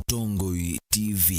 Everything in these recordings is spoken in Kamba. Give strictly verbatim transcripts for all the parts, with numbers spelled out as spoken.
Mũtongoi T V.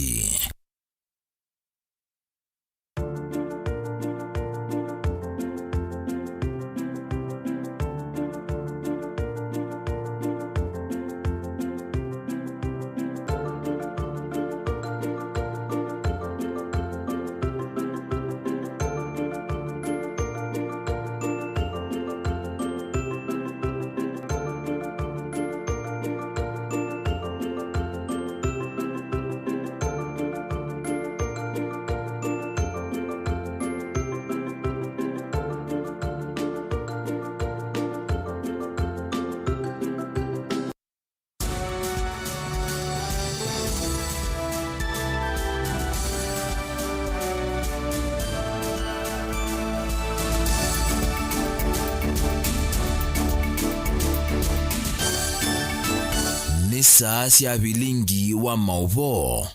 Nĩ saa sya vilingi wa maũvoo.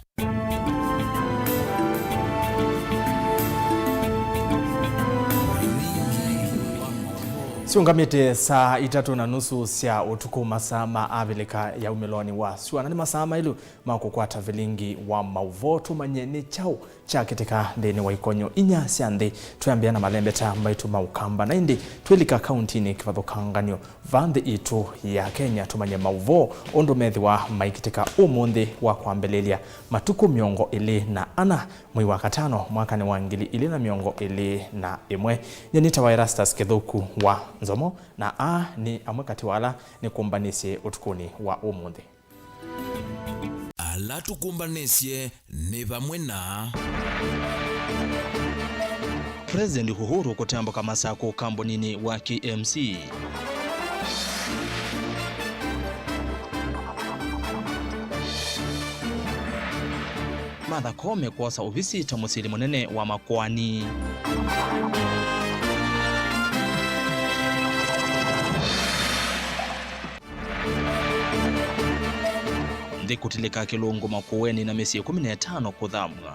Syũngamĩte saa itatũ na nusu sya ũtukũ, masaa ma Avilika ya umĩlonĩ wa syũa, na nĩ masaa maĩlu ma kũkwata vilingi wa maũvoo. Tũmanye nĩ kyaũ kyakĩtĩka nthĩnĩ wa ikonyo inya sya nthĩ. Twĩambĩa na malembeta maitũ ma Ũkamba, na ĩndĩ twĩlika kauntinĩ kĩvathũkanganyo va nthĩ itũ ya Kenya, tũmanye maũvoo ũndũ methĩwa maikĩtĩka ũmũnthĩ wa kwambĩlĩlya, matukũ mĩongo ĩlĩ na ana, mwei wa katano, mwakanĩ wa ngili ilĩ na mĩongo ĩlĩ na ĩmwe. Nyie nĩtawa Erastus Kĩthũku wa Nzomo, na aa nĩ amwe katĩ wa ala nĩkũmbanĩsye ũtukũnĩ wa ũmũnthĩ. Ala tũkũmbanĩsye nĩ vamwe na President Uhuru kũtambũka Masakũ kamboninĩ wa K M C. Martha Koome kwosa ovisi ta mũsili mũnene wa makoani. Nthĩ kũtilĩka kĩlungu makũenĩ na mĩsyĩ ĩkũmi na ĩtano kũthamw'a.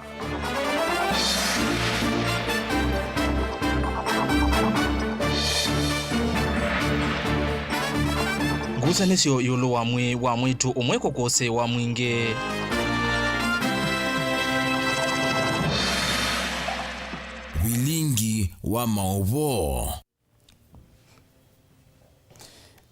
Ngusanĩsyo ĩũlũ wa mwĩĩ wa mwĩĩtu ũmwe kũkũsĩĩwa mwingĩ. Vilingi wa maũvoo.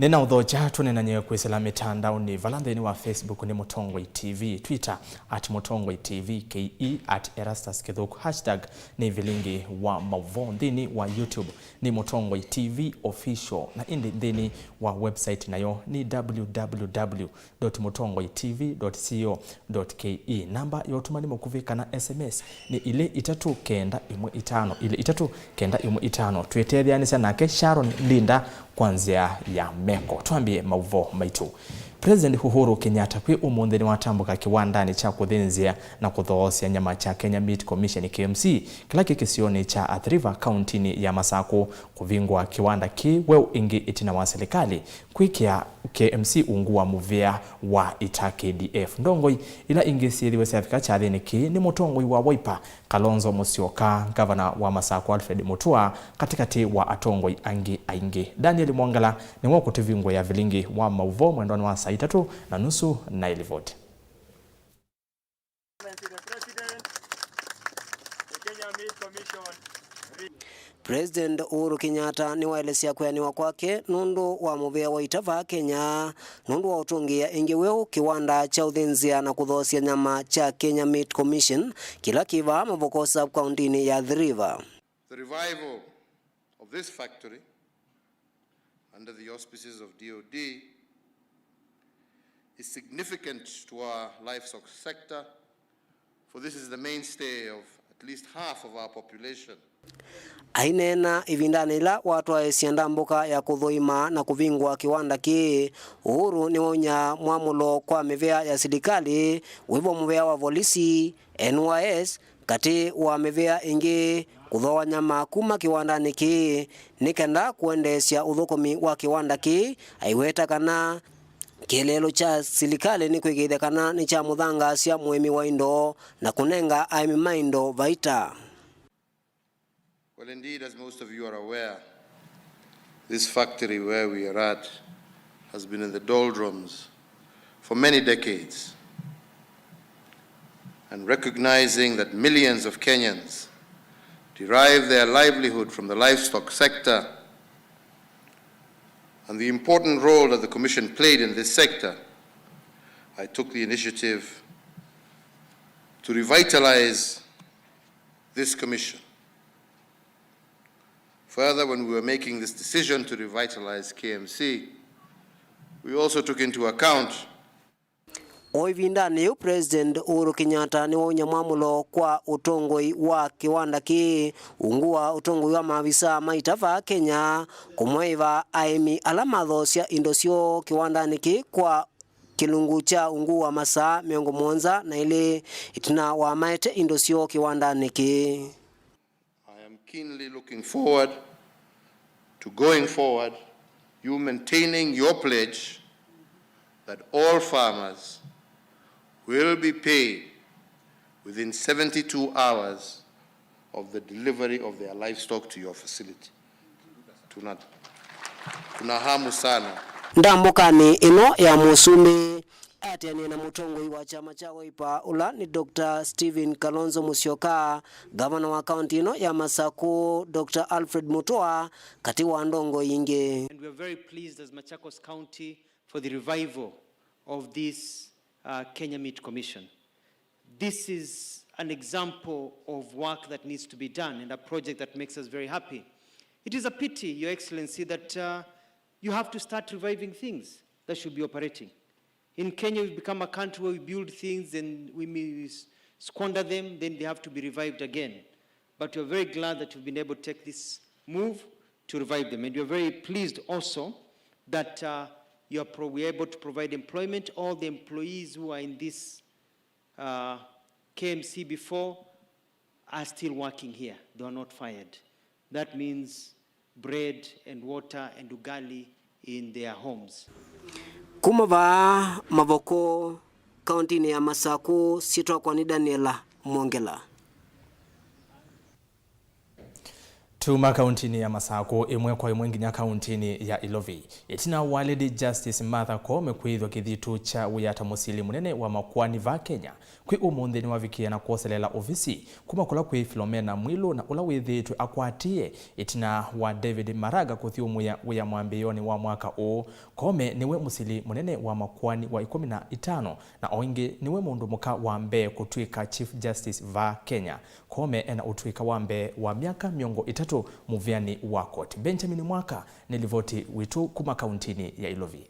Nĩnaũthokya tũneenany'e kwĩsĩla mĩtandaonĩ, vala nthĩnĩ wa Facebook nĩ Mũtongoi T V, Twitter at Mũtongoi T V K E, at Erastus Kĩthũku, hashtag nĩ vilingi wa maũvoo, nthĩnĩ wa YouTube nĩ Mũtongoi T V Official, na ĩndĩ nthĩnĩ wa website nayo nĩ W W W dot mũtongoi T V dot co dot K E. Namba ya ũtũmani mũkuvĩ kana S M S nĩ ilĩ itatũ kenda ĩmwe itano, ilĩ itatũ kenda ĩmwe itano. Twĩtetheanĩsya nake Sharon Linda kwa nzĩa ya meko. Twambie maũvoo maitũ. President Uhuru Kenyatta kwĩ ũmũnthĩ nĩwatambũka kĩwandanĩ kya kũthĩnzĩa na kũthoosya nyama kya Kenya Meat Commission, K M C, kĩla kĩ kĩsionĩ kya Athi River, kauntinĩ ya Masakũ, kũvingũa kĩwanda kĩĩ weũ ĩngĩ ĩtina wa silikalĩ kwĩkĩa K M C ungu wa mũvĩa wa ita K D F. Ndongoi ila ingĩ syĩthiwe syavika kyathĩnĩ kĩĩ nĩ mũtongoi wa Wiper, Kalonzo Musyoka, ngavana wa Masakũ Alfred Mutua, katĩkatĩ wa atongoi angĩ aingĩ. Daniel Mwongela nĩwe ũkũtũvingũĩa vilingi wa maũvoo mwendonĩ wa saa itatũ na nusu na ĩlivoti. President Uhuru Kenyatta nĩwaelesya kwĩanĩwa kwake nũndũ wa mũvĩa wa ita vaa Kenya, nũndũ wa ũtũngĩĩa ĩngĩ weũ kĩwanda kya ũthĩnzĩa na kũthoosya nyama kya Kenya Meat Commission, kĩla kĩ vaa Mavoko Sub-County-inĩ ya Athi River. The revival of this factory under the auspices of D O D is significant to our livestock sector, for this is the mainstay of at least half of our population. Aineena ĩvindanĩ yĩla watwaĩĩsya ndambũka ya kũthũima na kũvingũa kĩwanda kĩĩ, Uhuru nĩwaumya mwamũlo kwa mĩvĩa ya silikalĩ, wĩvo mũvĩa wa volisi, N Y S, katĩ wa mĩvĩa ĩngĩ kũthooa nyama kuma kĩwandanĩ kĩĩ nĩ kenda kũendeesya ũthũkũmi wa kĩwanda kĩĩ, aiweta kana kĩeleelo kya silikalĩ nĩ kwĩkĩĩthya kana nĩkyamũthangaasya mũĩmi wa indo na kũnenga aĩmi ma indo vaita. Well, indeed, as most of you are aware, this factory where we are at has been in the doldrums for many decades. And recognizing that millions of Kenyans derive their livelihood from the livestock sector and the important role that the Commission played in this sector, I took the initiative to revitalize this commission. Further, when we were making this decision to revitalize K M C, we also took into account O ĩvindanĩ yĩu, President Uhuru Kenyatta nĩwaumya mwamũlo kwa ũtongoi wa kĩwanda kĩĩ ungu wa ũtongoi wa maavisa ma ita vaa Kenya, kũmwaĩva aĩmi ala mathoosya indo syoo kĩwandanĩ kĩĩ kwa kĩlungu kya ungu wa masaa mĩongo mũonza na ĩlĩ ĩtina wa maete indo syoo kĩwandanĩ kĩĩ. I am keenly looking forward to going forward, you maintaining your pledge that all farmers will be paid within seventy-two hours of the delivery of their livestock to your facility. Tuna, tuna hamu sana. Ndambũkanĩ ĩno ya Mũsumbĩ, ateanĩe na mũtongoi wa kyama kya Wiper, ũla nĩ Doctor Stephen Kalonzo Musyoka, ngavana wa kaunti ĩno ya Masaku, Doctor Alfred Mutua, katĩ wa ndongoi ingĩ. And we are very pleased as Machakos County for the revival of this, uh, Kenya Meat Commission. This is an example of work that needs to be done and a project that makes us very happy. It is a pity, Your Excellency, that, uh, you have to start reviving things that should be operating. In Kenya, we've become a country where we build things and we may s-, squander them, then they have to be revived again. But we're very glad that you've been able to take this move to revive them. And we're very pleased also that, uh, you are pro-, we're able to provide employment. All the employees who are in this, uh, K M C before are still working here. They are not fired. That means bread and water and ugali in their homes. Kuma vaa Mavoko, kauntinĩ ya Masaku, syĩtwa kwa nĩ Daniela Mwongela. Tuma kauntinĩ ya Masaku ĩmwe kwa ĩmwe nginya kauntinĩ ya Ilovi. Ĩtina wa Lady Justice Martha Koome kwĩthwa kĩthitũ kya wĩa ta mũsili mũnene wa makoani vaa Kenya, kwĩ ũmũnthĩ nĩwavikĩe na kwoselela ovisi kuma kũla kwĩ Philomena Mwilu, na ũla wĩthĩĩtwe akwatĩe ĩtina wa David Maraga kũthyũmũĩa wĩa mwambĩĩonĩ wa mwaka ũũ. Koome nĩwe mũsili mũnene wa makoani wa ĩkũmi na itano, na o ĩngĩ nĩwe mũndũ mũka wa mbee kũtw'ĩka Chief Justice vaa Kenya. Koome ena ũtw'ĩka wa mbee wa myaka mĩongo ĩtatũ mũvĩanĩ wa koti. Benjamin Mwaka nĩ livoti witũ kuma kauntinĩ ya Ilovi.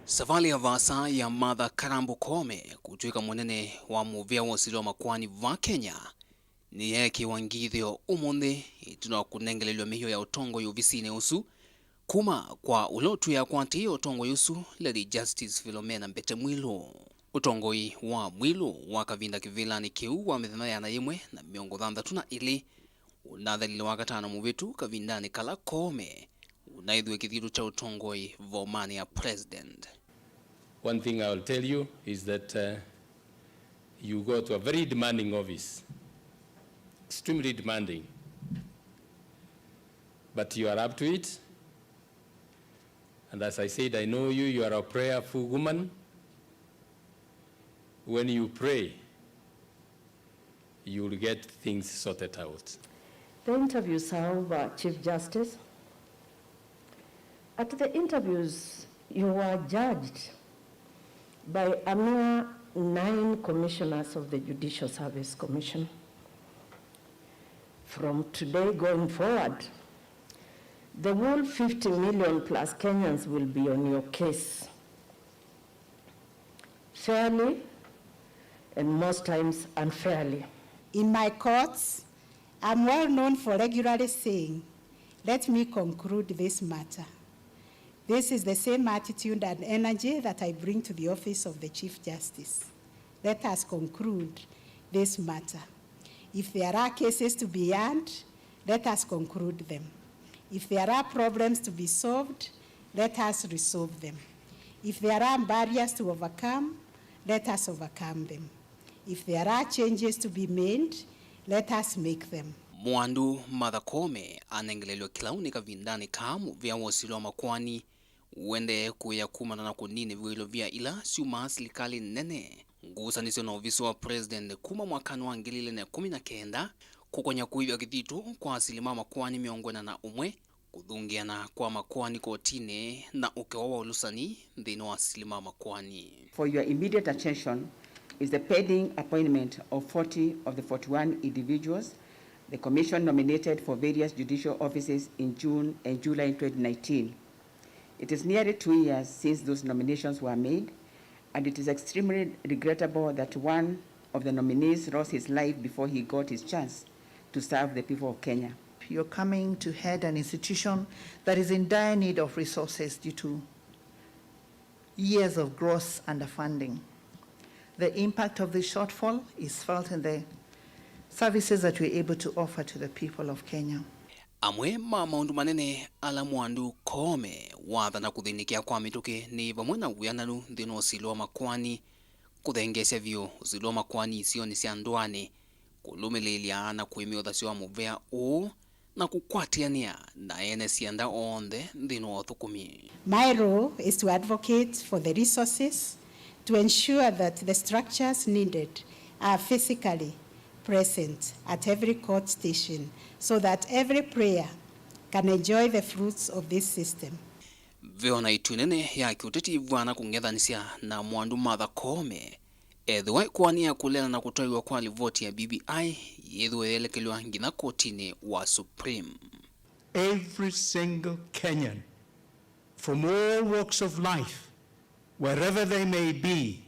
Savalĩ ya vaasa ya Martha Karambu Koome kũtw'ĩka mũnene wa mũvĩa wa ũsili wa makoani vaa Kenya nĩyeekĩwa ngithyo ũmũnthĩ ĩtina wa kũnengelelw'a mĩio ya ũtongoi ovisinĩ ũsu kuma kwa ũla ũtwĩe akwatĩĩe ũtongoi ũsu, Lady Justice Philomena Mbete Mwilu. Ũtongoi wa Mwilu wa kavinda kĩvĩlanĩ kĩu wa mĩthenya ĩana yĩmwe na mĩongo thanthatũ na ĩlĩ ũnathelile Wakatano mũvĩtu kavindanĩ kala Koome ũnaĩthw'e kĩthitũ kya ũtongoi vomanĩ ya President. One thing I will tell you is that, uh, you go to a very demanding office, extremely demanding, but you are up to it. And as I said, I know you, you are a prayerful woman. When you pray, you will get things sorted out. The interviews are over, Chief Justice. At the interviews, you were judged by a mere nine commissioners of the Judicial Service Commission. From today going forward, the whole fifty million plus Kenyans will be on your case. Fairly and most times unfairly. In my courts, I'm well known for regularly saying, "Let me conclude this matter." This is the same attitude and energy that I bring to the office of the Chief Justice. Let us conclude this matter. If there are cases to be heard, let us conclude them. If there are problems to be solved, let us resolve them. If there are barriers to overcome, let us overcome them. If there are changes to be made, let us make them. Mwandu Martha Koome anengelelw'a kĩlaunĩ kavindanĩ kaa mũvĩa wa ũsili wa makoani ũendee kũĩa kumana na kũninĩvw'a ilovia ila syumaa silikalĩ nene. Ngusanĩsyo na ovisi wa President kuma mwakanĩ wa ngili ilĩ na ĩkũmi na kenda kũkonya kũĩthya kĩthitũ kwa asili ma makoani mĩongo ĩna na ũmwe, kũthũngĩana kwa makoani kotinĩ, na ũkewa wa ũlũsani nthĩnĩ wa asili ma makoani. For your immediate attention is the pending appointment of forty of the forty-one individuals the Commission nominated for various judicial offices in June and July twenty nineteen. It is nearly two years since those nominations were made, and it is extremely regrettable that one of the nominees lost his life before he got his chance to serve the people of Kenya. You're coming to head an institution that is in dire need of resources due to years of gross underfunding. The impact of this shortfall is felt in the services that we're able to offer to the people of Kenya. Amwe ma maũndũ manene ala Mwandu Koome wathana kũthĩnĩkĩa kwa mĩtũkĩ nĩ vamwe na wĩananu nthĩnĩ wa ũsili wa makoani, kũthengeesya vyũ ũsili wa makoani isionĩ sya ndũanĩ, kũlũmĩlĩĩlya na kũĩmya ũthasyo wa mũvea ũũ, na kũkwatĩanĩa na ene syanda onthe nthĩnĩ wa ũthũkũmi. My role is to advocate for the resources to ensure that the structures needed are physically present at every court station so that every player can enjoy the fruits of this system. Ve o na ĩtu nene ya kĩũteti ĩvw'ana kũng'ethanĩsya na Mwandu Martha Koome, ethĩwa ĩkoani ya kũleana na kũtwaĩwa kwa livoti ya B B I yĩthĩwe yeelekelw'a nginya kotinĩ wa Supreme. Every single Kenyan, from all walks of life, wherever they may be,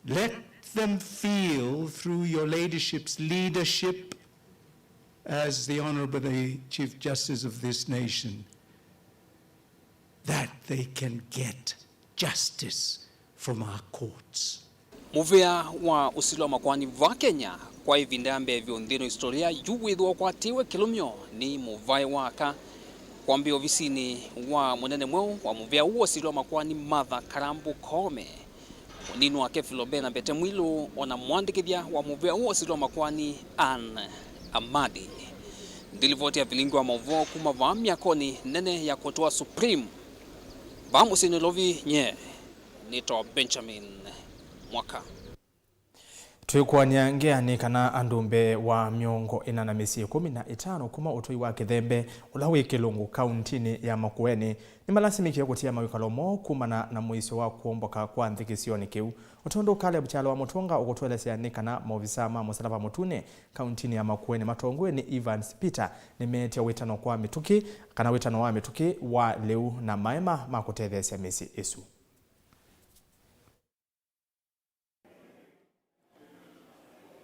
let them feel through your ladyship's leadership as the Honorable the Chief Justice of this nation that they can get justice from our courts. Mũvea wa ũsili wa makoani va Kenya kwa ĩvinda ya mbee vyũ nthĩnĩ wa isitolia yu wĩthĩwa ũkwatĩwe kĩlũmyo nĩ mũvaĩ wa aka. Kwambĩĩa ovisinĩ wa mũnene mweũ wa mũvea ũũ wa ũsili wa makoani Martha Karambu Koome, mũnini wake Philomena Mbete Mwilu, o na mwandĩkĩthya wa mũvea ũũ wa ũsili wa makoani Anne Amadi. Nthĩ livoti ya vilingi wa maũvoo kuma vaa myakonĩ nene ya koti wa Supreme vaa mũsyĩ Nairobi, nyie nĩtawa Benjamin Mwaka. Twĩkũany'a ngea nĩ kana andũ mbee wa mĩongo ĩna na mĩsyĩ ĩkũmi na ĩtano kuma ũtũi wa Kĩthembe ũla wĩ Kĩlũngũ kauntinĩ ya Makueni nĩmalasimĩkie kũtia mawĩkalo moo kumana na mũisyo wa kũomboka kwa nthĩ kĩsionĩ kĩu. O tondũ Caleb Kyalo wa Mũtũnga ũkũtũelesya nĩ kana maovisaa ma Mũsalaba Mũtune kauntinĩ ya Makueni matongoew'e nĩ Evans Peter nĩmeetya wĩtano kwa mĩtũkĩ, kana wĩtano wa mĩtũkĩ wa lĩu na maema ma kũtetheesya mĩsyĩ ĩsu.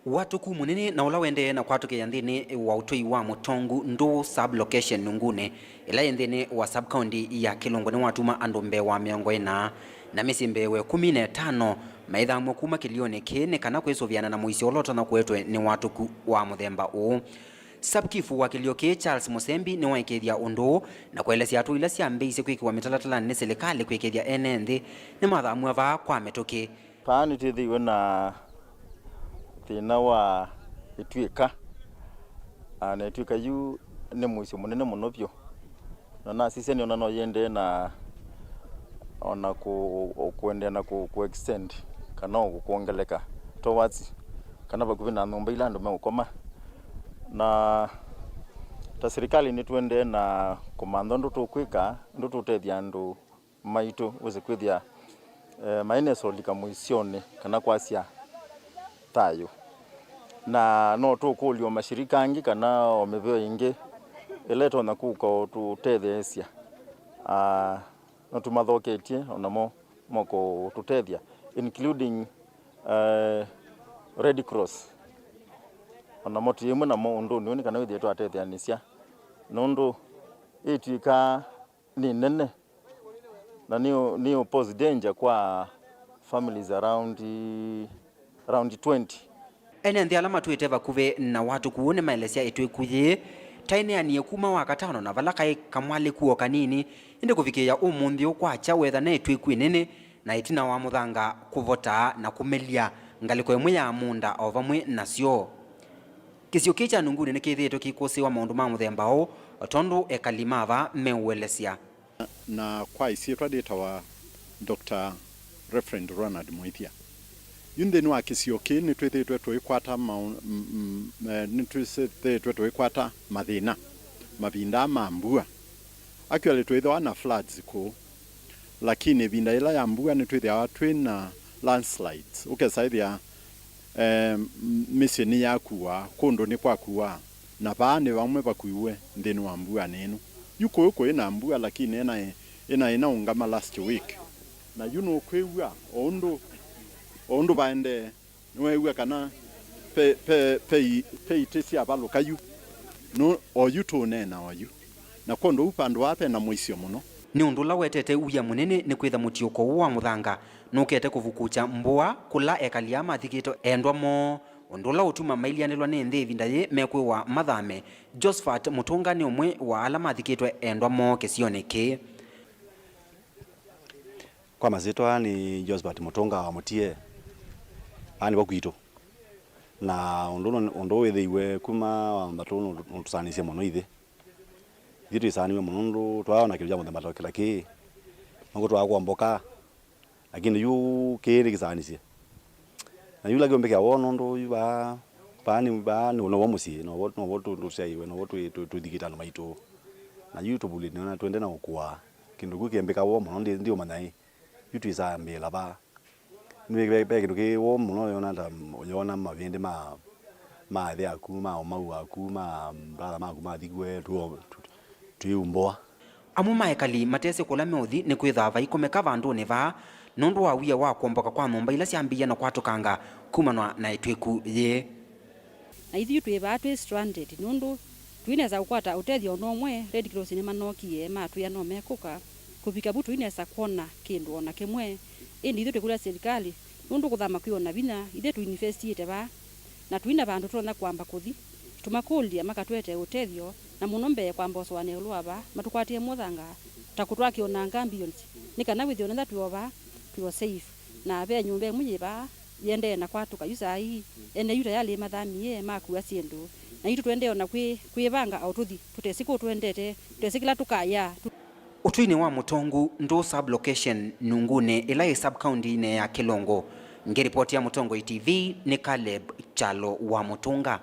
Watũku mũnene na ũla ũendee na kwatũkĩĩa nthĩnĩ wa ũtũi wa Mũtongu Ndũũ sub-location Nungunĩ, ĩla yĩ nthĩnĩ wa sub-county ya Kĩlũngũ, nĩwatuma andũ mbee wa mĩongo ĩna na mĩsyĩ mbee wa ĩkũmi na ĩtano maithamw'a kuma kĩlĩonĩ kĩĩ nĩ kana kwĩsũvĩana na mũisyo ũla ũtonya kũetwe nĩ watũku wa mũthemba ũũ. Sub-chief wa kĩlĩo kĩĩ, Charles Mũsembi, nĩwaĩkĩĩthya ũndũ ũũ na kũelesya atũi ila syambĩĩisye kwĩkĩwa mĩtalatalanĩ nĩ silikalĩ kwĩkĩĩthya ene nthĩ nĩmathamw'a vaa kwa mĩtũkĩ. Vaa nĩtwĩthĩiwe na thĩna wa ĩtuĩka, na ĩtuĩka yu nĩ mũisyo mũnene mũno vyũ, na nasisya nĩona no yĩendee na ona kũ-, kũendeea na kũ-, kũ-extend kana o kwongeleka towards kana vakuvĩ na nyũmba ila andũ meũkoma. Na ta silikalĩ nĩtũendee na kũmantha ũndũ tũkwĩka, ũndũ tũtethya andũ maitũ wĩse kwĩthĩa, eh, mainesolika mũisyonĩ kana kwasya thayũ. Na no tũkũlyo mashirika angĩ kana o mĩveo ĩngĩ ĩla ĩtonya kũka ũtũtetheesya. Ah, no tũmathoketye o namo mokũtũtethya, including, eh, Red Cross. O namo twĩ ĩmwe namo ũndũnĩ ũyũ nĩ kana wĩthĩe twatetheanĩsya, nũndũ ĩtw'ĩkaa nĩ nene na nĩ, nĩ pose danger kwa families around, around twenty. Ene nthĩ ala matwĩte vakuvĩ na watũku ũũ nĩmaelesya ĩtw'ĩku yĩĩ ta ĩneanie kuma Wakatano na vala kaĩ kamwalĩku o kanini, ĩndĩ kũvikĩĩa ũmũnthĩ ũũ kwakya wetha ne ĩtw'ĩku ĩnene na ĩtina wa mũthanga kũvota na kũmelya ngalĩko ĩmwe ya mũũnda o vamwe nasyo. Kĩsio kĩĩ kya Nungunĩ nĩkĩthĩĩtwe kĩikũsĩĩwa maũndũ ma mũthemba ũũ, o tondũ ekali ma vaa meũelesya. Na kwa ĩsyĩtwa ndĩtawa Doctor Reverend Ronald Mũithya. Yu nthĩnĩ wa kĩsio kĩĩ nĩtwĩthĩĩtwe tũikwata maũ-, m-, m-, eh, nĩtwĩthĩĩtwe tũikwata mathĩna mavinda ma mbua. Actually, twĩthĩwa na floods kũu, lakini ĩvinda yĩla ya mbua nĩtwĩthĩawa twĩ na landslides. Ũkesa ĩthĩa, eh, m-, mĩsyĩ nĩyakuaa, kũndũ nĩkwakuaa, na vaa nĩ vamwe vakuiwe nthĩnĩ wa mbuanĩ ĩno. Yu kũũ kũĩ na mbua, lakini ĩna, ĩna, ĩnaũngama last week. Na yu nũkwĩw'a o ũndũ, o ũndũ vaendee. Nĩweew'a kana pe, pe, pe, i- pe itĩ syavalũka yu? No, oyu tũũneena oyu. Na kwondũ ũu vandũ vaa ve na mũisyo mũno. Nĩ ũndũ ũla wetete wia mũnene nĩ kwĩtha mũtiũko ũũ wa mũthanga nũkete kũvukũkya mbũa kũla ekali aa mathikĩtwe endwa moo, ũndũ ũla ũtuma mailianĩlwa nĩ nthĩ ĩvinda yĩĩ mekwĩwa mathame. Josephat Mũtũnga nĩ ũmwe wa ala mathikĩtwe endwa moo kĩsionĩ kĩĩ. Kwa masyĩtwa nĩ Josephat Mũtũnga wa Mũtie. Aa nĩvo kwitũ. Na ũndũ ũno, ũndũ ũũ wĩthĩiwe kuma wambatũ nũtũsaanĩsye mũno ithyĩ. Ithyĩ twĩsaaniwe mũno nũndũ twaona kĩndũ kya mũthemba ta kĩla kĩĩ. Nũkũ twaa kwomboka. Lakini yu kĩĩ nĩkĩsaanisye. Na yu la kĩũmbĩkĩa woo nũndũ yu vaa, vaa nĩ, vaa nĩ, novo mũsyĩ, novo, novo tũ- tũsyaiwe, novo twĩ- tũ- tũthikĩte andũ maitũ. Na yu tũvulĩte na twende na ũkũa. Kĩndũ kĩu kĩmbĩka woo mũno, ndi- ndiũmanya ĩ. Yu twĩsambĩĩla vaa. Nĩ ve- ve kĩndũ kĩ woo mũno, yona ta, yona mavĩndĩ ma, ma athĩ aku, ma ũmau aku, ma brother maku mathikw'e, tu- tu- twĩumbũa. Amwe ma ekali matesĩ kũla meũthi nĩ kwĩthaa vaikomeka vandũnĩ vaa nũndũ wa wia wa kwomboka kwa nyũmba ila syambĩĩe na kwatũkanga kumanwa na ĩtw'ĩku yĩĩ. Na ithyĩ twĩ vaa twĩ stranded nũndũ tũinesa kũkwata ũtethyo o na ũmwe. Red Cross nĩmanookie matwĩa no mekũka. Kũvika vu tũinesa kwona kĩndũ o na kĩmwe. Ĩndĩ ithyĩ twĩkũlya silikalĩ nũndũ kũthama kwĩ o na vinya, ithyĩ tũinvestiĩte vaa na tũina vandũ tũtonya kwamba kũthi. Tũmakũlya makatũetee ũtethyo, na mũno mbee kwamba ũsũanĩa ĩũlũ wa vaa matũkwatĩe mũthanga, ta kũtwakĩa o na ngambions, nĩ kana wĩthĩe o na ĩla twĩ o vaa twĩ o safe. Na ve nyũmba ĩmwe yĩ vaa yĩendee na kwatũka yu saa ii, ene yu tayalĩ mathamie makua syĩndũ, na itũ tũendee o na kwĩ- kwĩvanga o tũthi, tũtesĩ kũũ tũendete, tũtesĩ kĩla tũkaya. Ũtũinĩ wa Mũtongu, Ndũũ sub-location, Nungunĩ, ĩla yĩ sub-county-inĩ ya Kĩlũngũ. Ngĩripotĩa Mũtongoi T V nĩ Caleb Kyalo wa Mũtũnga.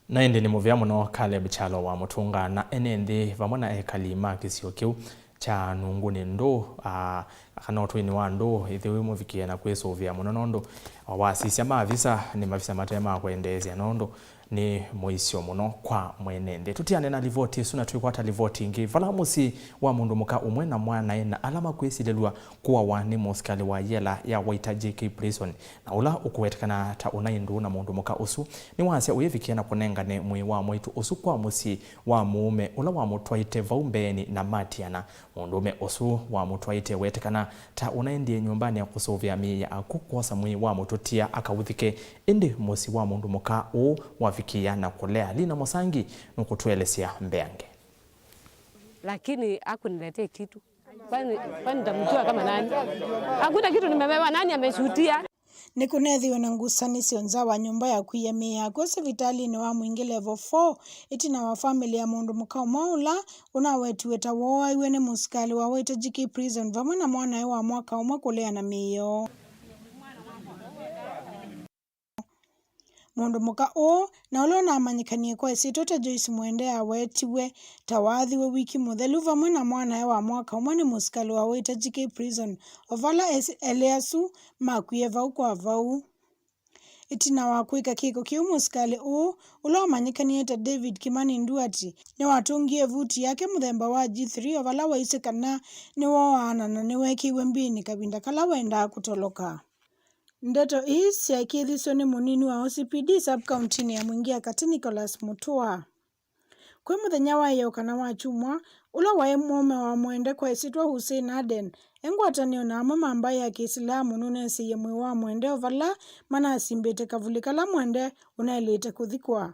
Na ĩndĩ nĩ mũvea mũno Caleb Kyalo wa Mũtũnga na ene nthĩ vamwe na ekali ma kĩsio kĩu kya Nungunĩ Ndũũ, a, kana ũtũinĩ wa Ndũũ, ĩthĩw'e mũvikĩe na kwĩsũvĩa mũno nũndũ wasisya maavisa nĩ mavisa mate ma kwendeesya nũndũ nĩ mũisyo mũno kwa mwene nthĩ. Tũtiane na livoti ĩsu na twĩkwata livoti ĩngĩ, vala mũsyĩ wa mũndũ mũka ũmwe na mwanae na ala makwĩsilĩlw'a kũawa nĩ mũsikalĩ wa yela ya Waita J K Prison, na ũla ũkũwetekana ta ũnaĩ ndũũ na mũndũ mũka ũsu, nĩwasya ũyĩvikĩa na kũnengane mwĩĩ wa mwĩĩtu ũsu kwa mũsyĩ wa mũũme ũla wamũtwaĩte vau mbeenĩ na matiana. Mũndũũme ũsu wamũtwaĩte wetekana ta ũnaendie nyũmbanĩ ya kũsũvĩa mĩĩ ya akw'ũ kwosa mwĩĩ wa mũtũtia akaũthike, ĩndĩ mũsyĩ wa mũndũ mũka ũũ wavikĩa na kũlea. Lina Mũsangi nũkũtũelesya mbeange. Lakini hakuniletea kitu. Kwani, kwani nitamjua kama nani? Hakuna kitu nimepewa, nani ameshuhudia? Nĩkũneethĩiwe na ngusanĩsyo nza wa nyũmba ya kũia mĩĩ ya akw'ũ sivitalĩnĩ wa Mwingĩ Level four, ĩtina wa famĩlĩ ya mũndũ mũka ũmwe ũla ũnawetiwe ta wooaiwe nĩ mũsikalĩ wa Waita J K Prison vamwe na mwanae wa mwaka ũmwe kũleana mĩĩ yoo. Mũndũ mũka ũũ, na ũla ũnamanyĩkanie kwa ĩsyĩtwa ta Joyce Mwende, awetiwe ta waathiwe wiki mũthelu vamwe na mwanae wa mwaka ũmwe nĩ mũsikalĩ wa Waita J K Prison, o vala esi- elĩ asu makwie vau kwa vau. Ĩtina wa kwĩka kĩko kĩu, mũsikalĩ ũũ, ũla wamanyĩkanie ta David Kimani Nduati, nĩwatũngie vuti yake mũthemba wa G three o vala waisye kana nĩwooaana na nĩweekĩiwe mbĩnĩ kavinda kala wendaa kũtoloka. Ndeto ii syaĩkĩĩthisye nĩ mũnini wa O C P D sub-county-inĩ ya Mwingĩ ya Katĩ, Nicholas Mutua. Kwĩ mũthenya wa ĩyoo kana wa kyumwa, ũla waĩ mũũme wa Mwende kwa ĩsyĩtwa Hussein Aden, e ngwatanĩo na amwe ma mbaĩ ya Kĩisilamu nũneesĩie mwĩĩ wa Mwende o vala manasimbĩte kavulĩ kala Mwende ũnaĩlĩte kũthikwa.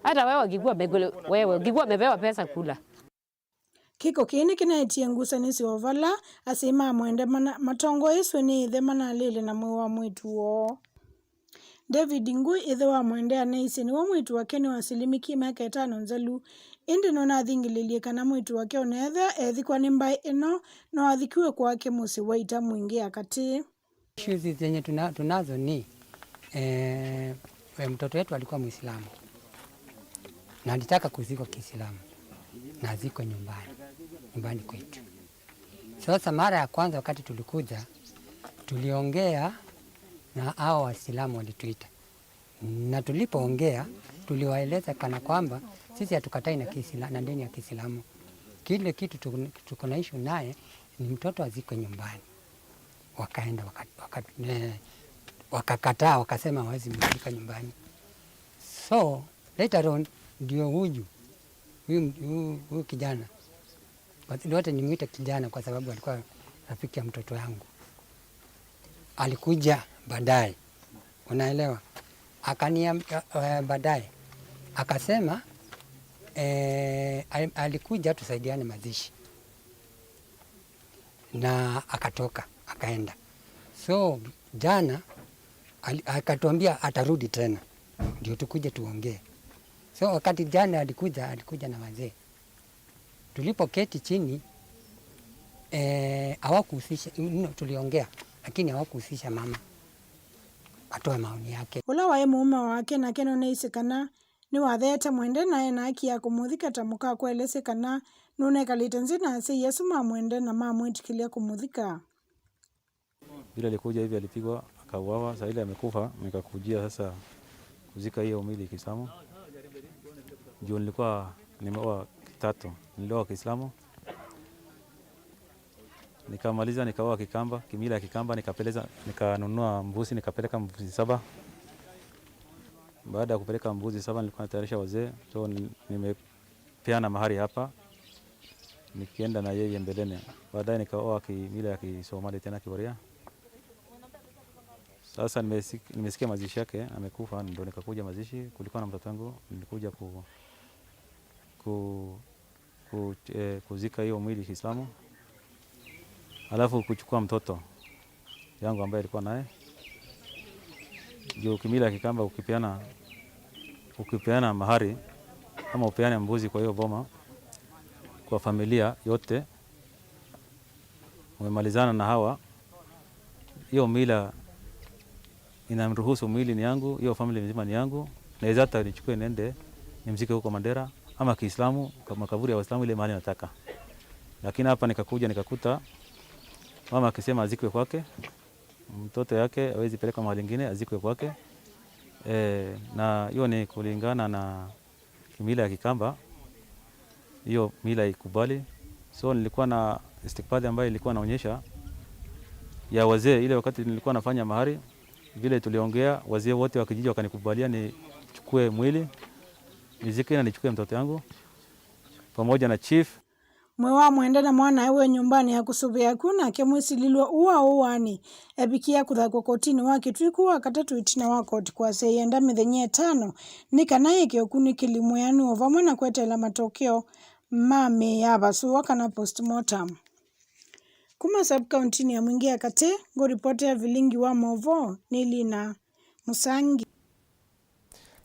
Hata wewe ukikuwa umekule- wewe ukikuwa umepewa pesa, kula. Kĩko kĩĩ nĩkĩnaetie ngusanĩsyo o vala asyai ma Mwende mana- matongoesw'e nĩ ĩthe manalĩle na mwĩĩ wa mwĩĩtu woo. David Ngui, ĩthe wa Mwende, aneisye nĩwe mwĩĩtu wake nĩwasilimikie myaka ĩtano nzelu, Ĩndĩ nũnathingĩlĩlye kana mwĩĩtu wake o na ethĩwa eethikwa nĩ mbaĩ ĩno, no athikiwe kwake mũsyĩ wa ita mwingĩ ya katĩ. Issues zenye tuna-, tunazo ni, eh, eh, mtoto wetu alikuwa Muislamu na alitaka kuzikwa Kiislamu na azikwe nyumbani, nyumbani kwetu. Sasa mara ya kwanza wakati tulikuja, tuliongea na hao Waislamu walituita. Na tulipoongea, tuliwaeleza kana kwamba sisi hatukatai na Kiisla-, na dini ya Kiislamu. Kile kitu tuko, tuko na issue naye ni mtoto azikwe nyumbani. Wakaenda waka-, waka-, eh, wakakataa, wakasema hawezi mzika nyumbani. So, later on, ndio huyu, huyu, huyu, huyu kijana, but wote nimwite kijana kwa sababu alikuwa rafiki ya mtoto yangu. Alikuja baadaye, unaelewa? Akaniam-, eh, eh, baadaye akasema, eh, al-, alikuja tusaidiane mazishi na akatoka, akaenda. So jana ali-, akatuambia atarudi tena ndio tukuje tuongee. So wakati jana alikuja, alikuja na wazee. Tulipoketi chini, eh, hawakuhusisha, no, tuliongea, lakini hawakuhusisha mama atoe maoni yake. Ũla waĩ mũũme wake nake nũneisye kana nĩwatheete Mwende na ena haki ya kũmũthika ta mũkakwa. Elesye kana nũnekalĩte nzĩ na asyai asu ma Mwende na mamwĩtĩkĩlya kũmũthika. Vile alikuja hivi alipigwa, akauawa. Saa ile amekufa, nikakujia sasa kuzika hiyo mwili Kiislamu. Juu nilikuwa nimeoa kitatu, nilioa Kiislamu. Nikamaliza, nikaoa Kikamba, kimila ya Kikamba, nikapeleza, nikanunua mbuzi, nikapeleka mbuzi saba. Baada ya kupeleka mbuzi saba, nilikuwa natayarisha wazee, so ni-, nime- peana mahari hapa, nikienda na yeye mbeleni. Baadaye nikaoa kimila ya Kisomali tena Kiboria. Sasa nimesik-, nimesikia mazishi yake, amekufa, ndo nikakuja mazishi. Kulikuwa na mtoto wangu, nilikuja ku-, ku-, ku-, eh, kuzika hiyo mwili Kiislamu. Alafu kuchukua mtoto yangu ambaye alikuwa naye. Juu kimila ya Kikamba ukipeana, ukipeana mahari ama upeane mbuzi kwa hiyo boma, kwa familia yote, umemalizana na hawa, hiyo mila inamruhusu mwili ni yangu, hiyo family mzima ni yangu, naweza hata nichukue niende nimzike huko Mandera ama Kiislamu, kwa makaburi ya Waislamu ile mahali nataka. Lakini hapa nikakuja nikakuta mama akisema azikwe kwake, mtoto yake hawezi peleka mahali ingine, azikwe kwake. Eh, na hiyo ni kulingana na kimila ya Kikamba, hiyo mila ikubali. So nilikuwa na stakabadhi ambayo ilikuwa inaonyesha ya wazee, ile wakati nilikuwa nafanya mahari, vile tuliongea, wazee wote wa kijiji wakanikubalia nichukue mwili, nizike na nichukue mtoto yangu pamoja na chief. Mwĩĩ wa Mwende na mwanae wĩ nyũmbanĩ ya kũsũvĩa kw'o, nake mwĩsilĩlwa ũũ wa ũaani evikie kũthakw'a kotinĩ wa Kitui kũu Wakatatũ ĩtina wa koti kwasya ĩenda mĩthenya ĩtano nĩ kana ĩĩkĩwe ũkunĩkĩli mwĩanu o vamwe na kweteela matokeo ma mĩĩ ya vasũwa kana postmortem. Kuma sub-kauntinĩ ya Mwingi ya Katĩ, ngũripotĩa vilingi wa maũvoo nĩ Lina Mũsangi.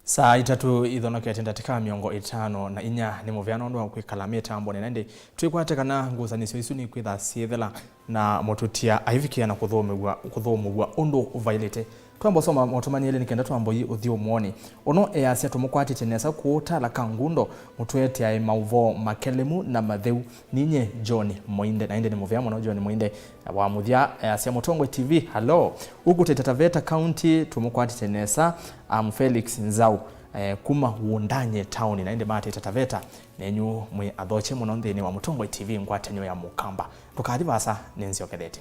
Saa itatũ ithonokete ndatĩka mĩongo ĩtano na inya. Nĩ mũvea nũndũ wa kwĩkala mĩtambonĩ, na ĩndĩ twĩkwate kana ngusanĩsyo isu nĩkwĩtha syĩthela na mũtũtia aivikĩa na kũthũmĩw'a, kũthũmũw'a ũndũ ũvailĩte. Twamba ũsoma maũtũmani elĩ nĩ kenda twamboi ũthyũmũonĩ. Ũno easya tũmũkwatĩte nesa kũũ Tala Kangundo, mũtũeteae maũvoo makelemu na matheu. Ninye John Mũinde, na ĩndĩ nĩ mũvea mũno John Mũinde. Wa mũthya, eh, asya Mũtongoi T V, hello. Ũkũtĩte Taveta County, tũmũkwatĩte nesa, am Felix Nzau, eh, kuma Wundanyi Town, na ĩndĩ matĩte Taveta, nenyu mwĩ athokye mũno nthĩnĩ wa Mũtongoi T V ngwatanĩo ya Mũkamba. Ndũkathi vaasa, nĩnzyokethete.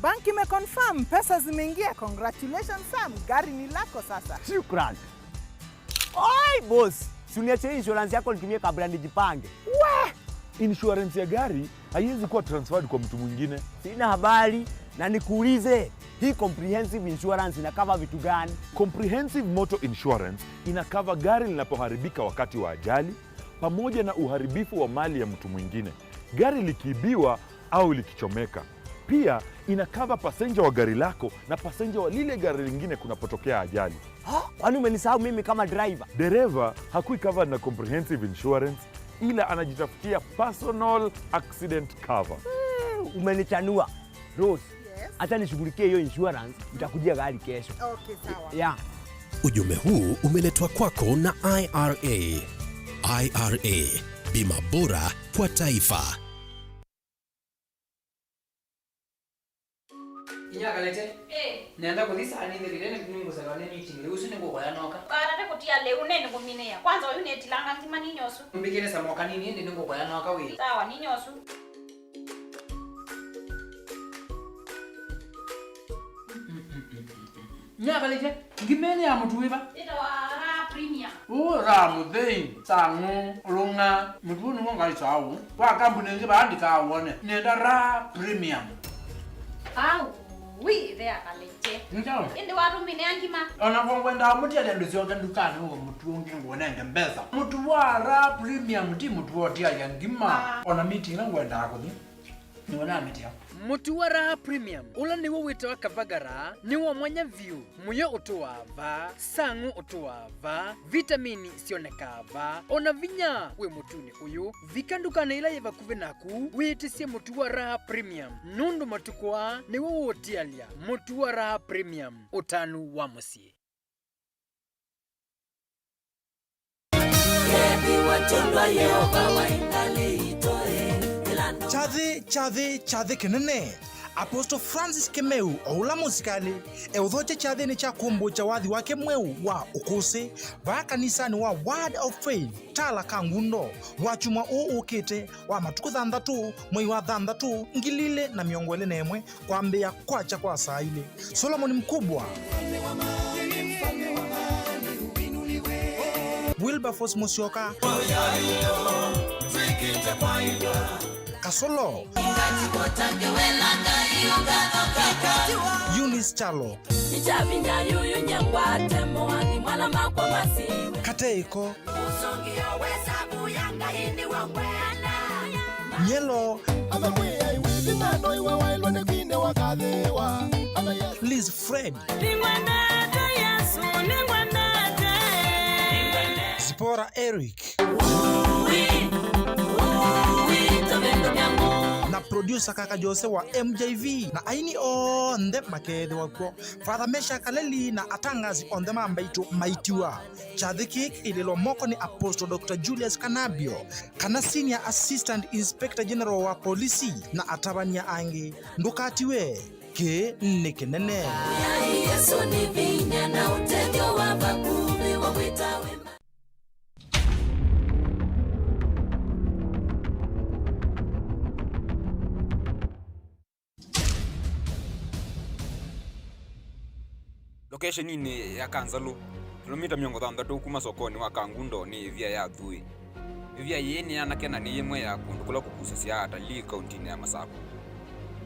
Bank imeconfirm, pesa zimeingia. Congratulations Sam, gari ni lako sasa. Shukran. Oi boss, si uniachie insurance yako nitumie kabla nijipange. Wah! Insurance ya gari haiwezi kuwa transferred kwa mtu mwingine. Sina habari, na nikuulize, hii comprehensive insurance ina cover vitu gani? Comprehensive Motor Insurance ina cover gari linapoharibika wakati wa ajali, pamoja na uharibifu wa mali ya mtu mwingine, gari likiibiwa au likichomeka. Pia ina cover passenger wa gari lako na passenger wa lile gari lingine kunapotokea ajali. Ha? Kwani umenisahau mimi kama driver? Dereva hakui covered na comprehensive insurance, ila anajitafutia personal accident cover. Umenichanua. Rose, yes, hata nishughulikie hiyo insurance, nitakujia gari kesho. Okay, sawa. Yeah. Ujumbe huu umeletwa kwako na I R A. I R A, bima bora kwa taifa. Inya Kalete. Eh. Nenda kuthi saa nĩ thirire nĩ nĩngũselewa nĩ meeting lĩu, ũsu nĩngũkoya noka. Kana nĩ kũtia lĩu nĩ nĩngũminĩa. Kwanza ũyu nĩtilanga ngima ninyosu. Mbikĩle samoka nini ĩndĩ nĩngũkoya noka wĩe. Sawa, ninyosu. Nyakalĩkya, ngima ĩno ya mũtu wĩva? Ĩtawa Raha Premium. Ũ Raha mũthei, sang'ũ, ũlũng'a, mũtu ũũ nĩw'o ngaĩsaa ũũ. Wa kambuni ĩngĩ vaa ndikawone. Nĩenda Raha Premium. Au, wi, ĩthe akalĩkye. Nĩ kyaũ? Ĩndĩ watũmĩnĩa ngima. O na kw'o ngwendaa mũtialya ndũsyoke ndukanĩ ũe mũtu ũngĩ ngũnenge mbesa. Mũtu wa Raha Premium ti mũtu wa ũtialya ngima. Ah. O na meeting ĩla ngwendaa kũthi. Nĩwe namĩtia. Mũtu wa Raha Premium, ũla nĩw'o wĩtawa Kavagara, nĩ wa mwanya vyũ. Mũyo ũtũaa vaa, sang'ũ ũtũaa vaa, vitamini syonekaa vaa, o na vinya wĩ mũtunĩ ũyũ. Vika ndukanĩ ĩla yĩ vakuvĩ naku, wĩtĩsye mũtu wa Raha Premium, nũndũ matukũ aa nĩw'o ũũtialya. Mũtu wa Raha Premium, ũtanu wa mũsyĩ. Kyathĩ, kyathĩ, kyathĩ kĩnene. Apostle Francis Kĩmeu, o ũla mũsikalĩ, eũthokya kyathĩnĩ kya kũmbũkya wathi wake mweũ wa ũkũsĩ vaa kanisanĩ wa Word of Faith, Tala Kangundo, wakyumwa ũũ ũkĩte wa matukũ thanthatũ, mwei wa thanthatũ, ngili ilĩ na mĩongo ĩlĩ na ĩmwe, kwambĩĩa kwakya kwa saa ilĩ. Solomon Mkubwa. Wilberforce Musyoka. Kasolo. Eunice Kyalo. Kateiko. Nyelo. Liz Fred. Zipporah Eric. Na producer Kaka Jose wa M J V. Na aini onthe makeethĩwa kw'o. Father Meshack Kaleli na atangasi onthe ma mbaitũ maitiwa. Kyathĩ kĩĩ kĩilĩlwa moko nĩ Apostle Doctor Julius Kanabio, kana Senior Assistant Inspector General wa Polisi, na atavany'a angĩ. Ndũkatiwe, kĩĩ nĩ kĩnene. Yai Yesũ nĩ vinya na ũtethyo wa vakuvĩ wa kwĩta wĩma. Lokesheninĩ ya Kanzalũ, kĩlomita mĩongo thanthatũ kuma sokonĩ wa Kangundo, nĩ ĩvia ya Thuĩ. Ĩvia yĩĩ nĩ yanake na nĩ yĩmwe ya kũndũ kũla kũkusasya atalii kauntinĩ ya Masaku.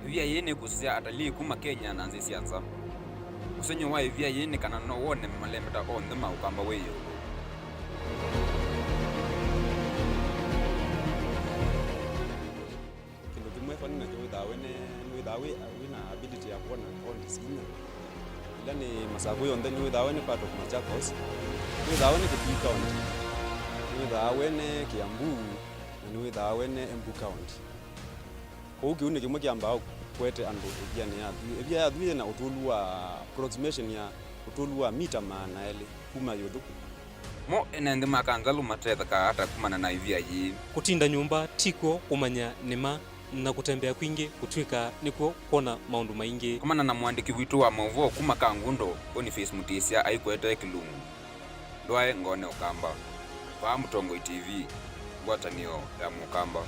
Ĩvia yĩĩ nĩkusasya atalii kuma Kenya na nzĩ sya nza. Ũsengy'o wa ĩvia yĩĩ nĩ kana no wone malembeta onthe ma Ũkamba wĩ ĩũlũ. Kĩndũ kĩmwe funny nakyo wĩthaa wene, nĩwĩthaa wĩ, wĩna ability ya kwona counties inya. Ila nĩ Masaku yonthe, nĩwĩthaa wene part of Machakos, nĩwĩthaa wene Kitui County, nĩwĩthaa wene Kiambu, na nĩwĩthaa wene Embu County. Kwoou kĩu nĩ kĩmwe kĩambaa kũete andũ ĩvianĩ ya Thuĩ. Ĩvia ya Thuĩ yĩna ũtũlu wa approximation ya ũtũlu wa mita maana elĩ kuma ĩũlũ. Mo ene nthĩ ma Kanzalũ matethekaa ata kumana na ĩvia yĩĩ? Kũtinda nyũmba tikw'o kũmanya nĩ ma, na kũtembea kwingĩ kũtw'ĩka nĩkw'o kwona maũndũ maingĩ. Komana na mũandĩki witũ wa maũvoo kuma Kangundo, Boniface Mutisya, aikwetee kĩlungu. Ndwae ngone Ũkamba. Vaa Mũtongoi T V, ngwatanĩo ya Mũkamba.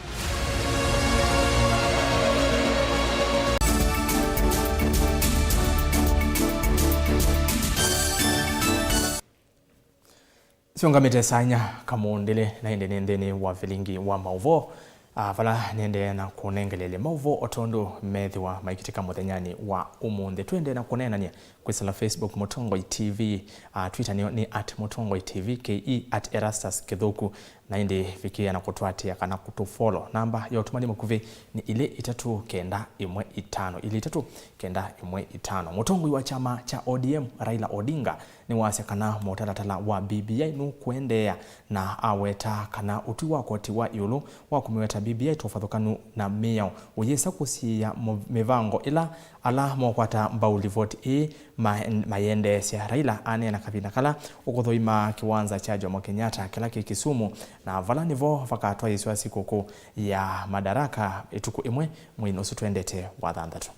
Siũngamĩte saa inya kamũndĩlĩ, na ĩndĩ nĩ nthĩnĩ wa vilingi wa maũvoo, ah, vala nĩendee na kũnengelelya maũvoo o tondũ methĩwa maikĩtĩka mũthenyanĩ wa ũmũnthĩ. Twĩendee na kũneenany'a kwĩsĩla Facebook Mũtongoi T V, ah, Twitter nĩ, nĩ at Mũtongoi T V, K E at Erastus Kĩthũku, Na ĩndĩ vikĩĩa na kũtũatĩĩa kana kũtũfollow. Namba ya ũtũmani mũkuvĩ nĩ ilĩ itatũ kenda ĩmwe itano, ilĩ itatũ kenda ĩmwe itano. Mũtongoi wa kyama kya O D M, Raila Odinga, nĩwasya kana mũtalatala wa B B I nũkũendeea, na aweta kana ũtwi wa koti wa ĩũlũ wa kũmĩweta B B I tũvathũkanu na mĩao ũyĩsa kũsiĩĩa mo-, mĩvango ĩla ala mokwata mbau livoti ĩĩ ma-, mayĩendeesya. Raila aneena kavinda kala ũkũthũima kĩwanza kya Jomo Kenyatta kĩla kĩ Kisumu, na vala nĩvo vakatwaĩĩswa sikũkũ ya Madaraka ĩtukũ ĩmwe mweinĩ ũsu twendete wa thanthatũ.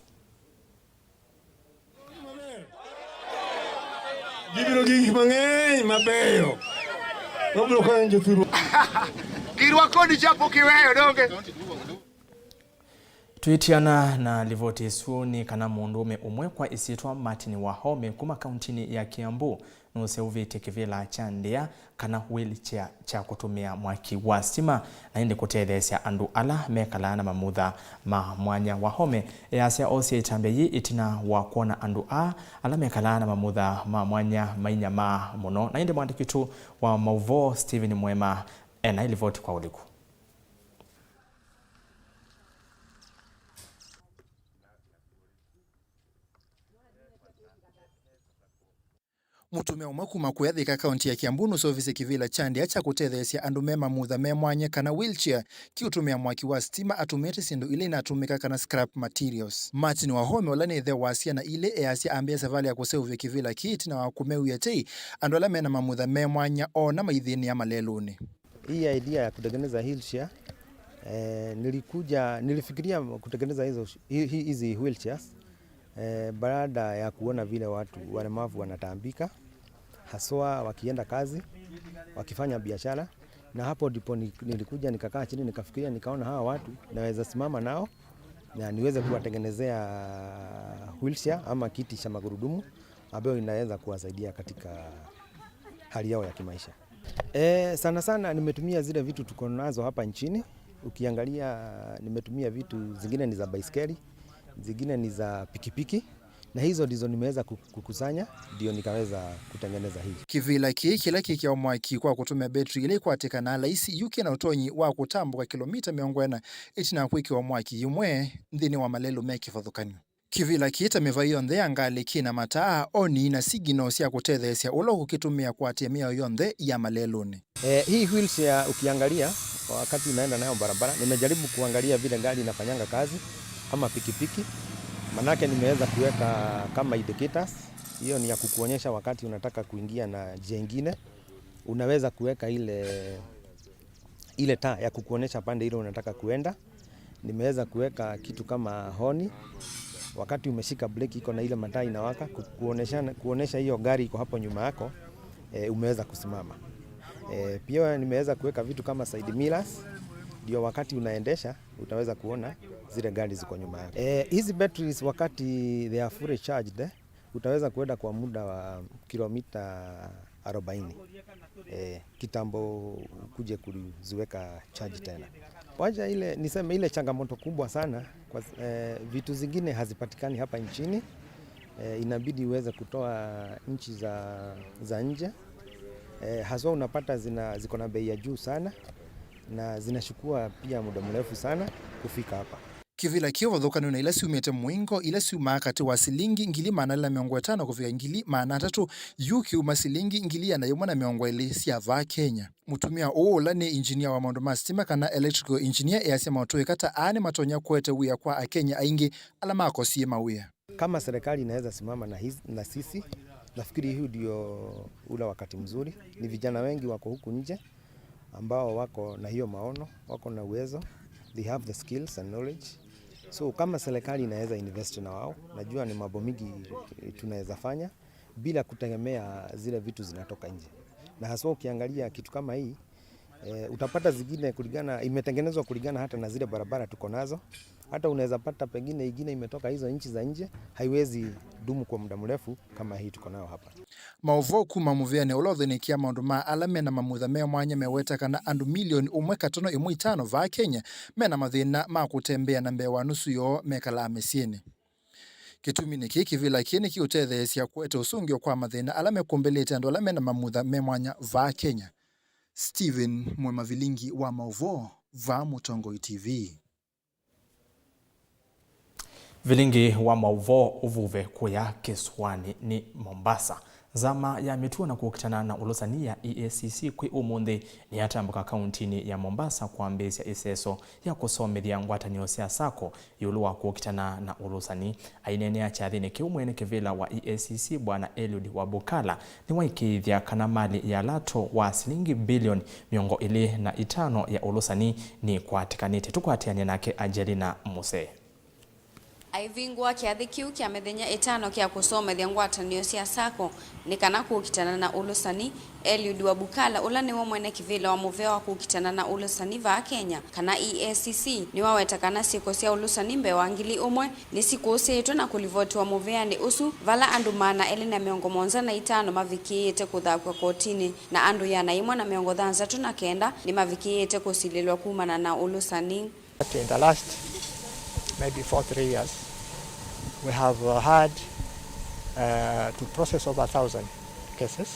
Gĩthĩro gĩkĩ mang'eny mabeyo. Mabũlũka njũthurwa. Kirwa kodi chapo kiweyo donge. Twĩtiana na livoti ĩsu nĩ kana mũndũũme ũmwe kwa ĩsyĩtwa Martin Wahome kuma kauntinĩ ya Kiambu nũseũvĩtye kĩvĩla kya ndĩa kana wheelchair kya kũtũmĩa mwaki wa sitima, na ĩndĩ kũtetheesya andũ ala mekalaa na mamutha ma mwanya. Wahome easya oosie ĩtambya yĩĩ ĩtina wa kwona andũ aa ala mekalaa na mamutha ma mwanya mainyamaa mũno. Na ĩndĩ mwandĩki witũ wa maũvoo Stephen Mwema ena ĩlivoti kwa ũliku. Mũtumĩa ũmwe kuma kũya Thika, kaunti ya Kiambu, nũseũvisye kĩvĩla kya ndĩa kya kũtetheesya andũ me mamutha me mwanya kana wheelchair, kĩũtũmĩa mwaki wa sitima atũmĩĩte syĩndũ ila inatũmĩka kana scrap materials. Martin Wahome, ũla nĩ ĩthe wa syana ilĩ, easya ambĩĩa savalĩ ya kũseũvya kĩvĩla kĩĩ ĩtina wa kũmew'ĩa tei andũ ala mena mamutha me mwanya oona maithĩnĩa malelũnĩ. Hii idea ya kutengeneza wheelchair, eh, nilikuja, nilifikiria kutengeneza hizo, hi-, hi-, hizi wheelchairs, eh, baada ya kuona vile watu walemavu wanataabika, haswa wakienda kazi, wakifanya biashara. Na hapo ndipo ni-, nilikuja nikakaa chini, nikafikiria, nikaona hawa watu naweza simama nao na niweze kuwatengenezea wheelchair ama kiti cha magurudumu ambayo inaweza kuwasaidia katika hali yao ya kimaisha. Eh, sana sana nimetumia zile vitu tuko nazo hapa nchini. Ukiangalia, nimetumia vitu zingine ni za baiskeli, zingine ni za pikipiki, na hizo ndizo nimeweza ku-, kukusanya, ndio nikaweza kutengeneza hii. Kĩvĩla kĩĩ kĩla kĩkĩawa mwaki kwa kũtũmĩa betri ĩla ĩkwatĩkanaa laisi yu kĩna ũtonyi wa kũtambũka kĩlomita mĩongo ĩna ĩtina wa kwĩkĩwa mwaki yĩmwe nthĩnĩ wa malelũ me kĩvathũkany'o. Kĩvĩla kĩĩ ta mĩvai yonthe ya ngalĩ kĩna mataa, onĩ, na signal sya kũtetheesya ũla ũkũkĩtũmĩa kũatĩĩa mĩao yonthe ya malelũnĩ. Eh, hii wheelchair ukiangalia, wakati unaenda nayo barabara, nimejaribu kuangalia vile gari inafanyanga kazi, ama pikipiki. Manake nimeweza kuweka kama indicators, hiyo ni ya kukuonyesha wakati unataka kuingia na njia ingine, unaweza kuweka ile ile taa ya kukuonesha pande ile unataka kuenda. Nimeweza kuweka kitu kama honi. Wakati umeshika breki, iko na ile mataa inawaka ku-, kuonesha, kuonesha hiyo gari iko hapo nyuma yako, eh, umeweza kusimama. Eh, pia nimeweza kuweka vitu kama side mirrors, ndio wakati unaendesha utaweza kuona zile gari ziko nyuma yako. Eh, hizi batteries wakati they are fully charged, eh, utaweza kuenda kwa muda wa kilomita arobaini, eh, kitambo kuje kuziweka charge tena. Wacha ile, niseme ile changamoto kubwa sana kwa, eh, vitu zingine hazipatikani hapa nchini. Eh, inabidi uweze kutoa nchi za, za nje. Eh, haswa unapata zina, ziko na bei ya juu sana na zinachukua pia muda mrefu sana kufika hapa. Kĩvĩla kĩĩ ũvathũkanw'e na ila syumĩte mũingo, ila syumaa katĩ wa silingi ngili maana elĩ na mĩongo ĩtano kũvika ngili maana atatũ, yu kĩuma silingi ngili ĩana yĩmwe na mĩongo ĩlĩ sya vaa Kenya. Mũtumĩa ũũ ũla nĩ injinia wa maũndũ ma sitima kana electrical engineer easya maũtũĩka ta aa nĩmatonya kũete wĩa kwa Akenya aingĩ ala makosie mawĩa. Kama serikali inaweza simama na hiz-, na sisi, nafikiri huu ndio ule wakati mzuri. Ni vijana wengi wako huku nje ambao wako na hiyo maono, wako na uwezo, they have the skills and knowledge. So kama serikali inaweza invest na wao, najua ni mambo mingi, eh, tunaweza fanya bila kutegemea zile vitu zinatoka nje. Na haswa ukiangalia kitu kama hii, eh, utapata zingine kulingana, imetengenezwa kulingana hata na zile barabara tuko nazo. Hata unaweza pata pengine ingine imetoka hizo nchi za nje, haiwezi dumu kwa muda mrefu kama hii tuko nayo hapa. Maũvoo kuma mũvĩanĩ ũla ũthĩnĩkĩa maũndũ ma ala mena mamutha me mwanya meweta kana andũ milioni ũmwe katono ĩmwe itano vaa Kenya mena mathĩna ma kũtembea na mbee wa nusu yoo mekalaa mĩsyĩnĩ. Kĩtuminĩ kĩĩ, kĩvĩla kĩĩ nĩkĩũtetheesya kũete ũsũngĩo kwa mathĩna ala mekũmbĩlĩte andũ ala mena mamutha me mwanya vaa Kenya. Stephen Mwema, vilingi wa maũvoo, vaa Mũtongoi T V. Vilingi wa maũvoo ũvuve kũya kĩsũanĩ nĩ Mombasa. Nzama ya mĩtuo na kũkitana na ũlũsani ya E A C C kwĩ ũmũnthĩ nĩyatambũka kauntinĩ ya Mombasa kwambĩĩsya ĩseso ya kũsomethya ngwatanĩo sya sacco ĩũlũ wa kũkitana na ũlũsani. Aineenea kyathĩnĩ kĩu, mwene kĩvĩla wa E A C C, Bwana Eliud Wabukala, nĩwaĩkĩĩthya kana malĩ ya lato wa silingi bilioni mĩongo ĩlĩ na itano ya ũlũsani nĩkwatĩkanĩte. Tũkwatĩanĩa nake Angelina Muse. Aivingũa kyathĩ kĩu kya mĩthenya ĩtano kya kũsomethya ngwatanĩo sya sacco nĩ kana kũkitana na ũlũsani, Eliud Wabukala, ũla nĩwe mwene kĩvĩla wa mũvea wa kũkitana na ũlũsani vaa Kenya, kana E A C C, nĩwaweta kana syĩko sya ũlũsani mbee wa ngili ũmwe nĩsikũsĩĩtwe na kũlivotiwa mũvĩanĩ ũsu, vala andũ maana elĩ na mĩongo mũonza na itano mavikĩĩte kũthakw'a kotinĩ, na andũ ĩana yĩmwe na mĩongo thanthatũ na kenda nĩmavikĩĩte kũsilĩlwa kumana na ũlũsani. In the last maybe four, three years, we have uh, had uh, to process over a thousand cases.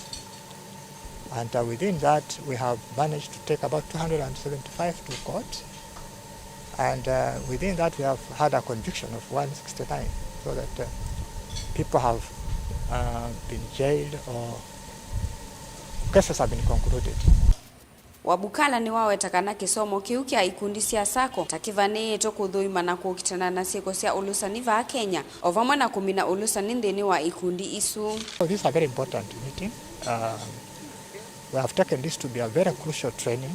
And uh, within that, we have managed to take about two hundred and seventy-five to court. And uh, within that, we have had a conviction of one sixty-nine, so that uh, people have uh, been jailed or cases have been concluded. Wabukala nĩwaweta kana kĩsomo kĩu kya ikundi sya sacco ta kĩvanĩĩtwe kũthũima na kũkitana na syĩko sya ũlũsani vaa Kenya, o vamwe na kũmina ũlũsani nthĩnĩ wa ikundi isu. So these are very important meeting. Uh, we have taken this to be a very crucial training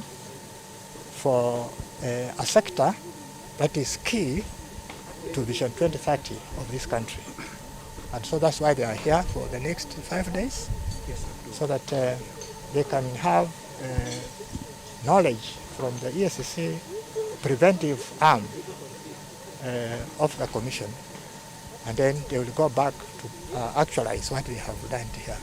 for uh, a sector that is key to Vision twenty thirty of this country. And so that's why they are here for the next five days, so that uh, they can have uh, knowledge from the E A C C preventive arm uh, of the commission, and then they will go back to uh, actualize what they have learned here.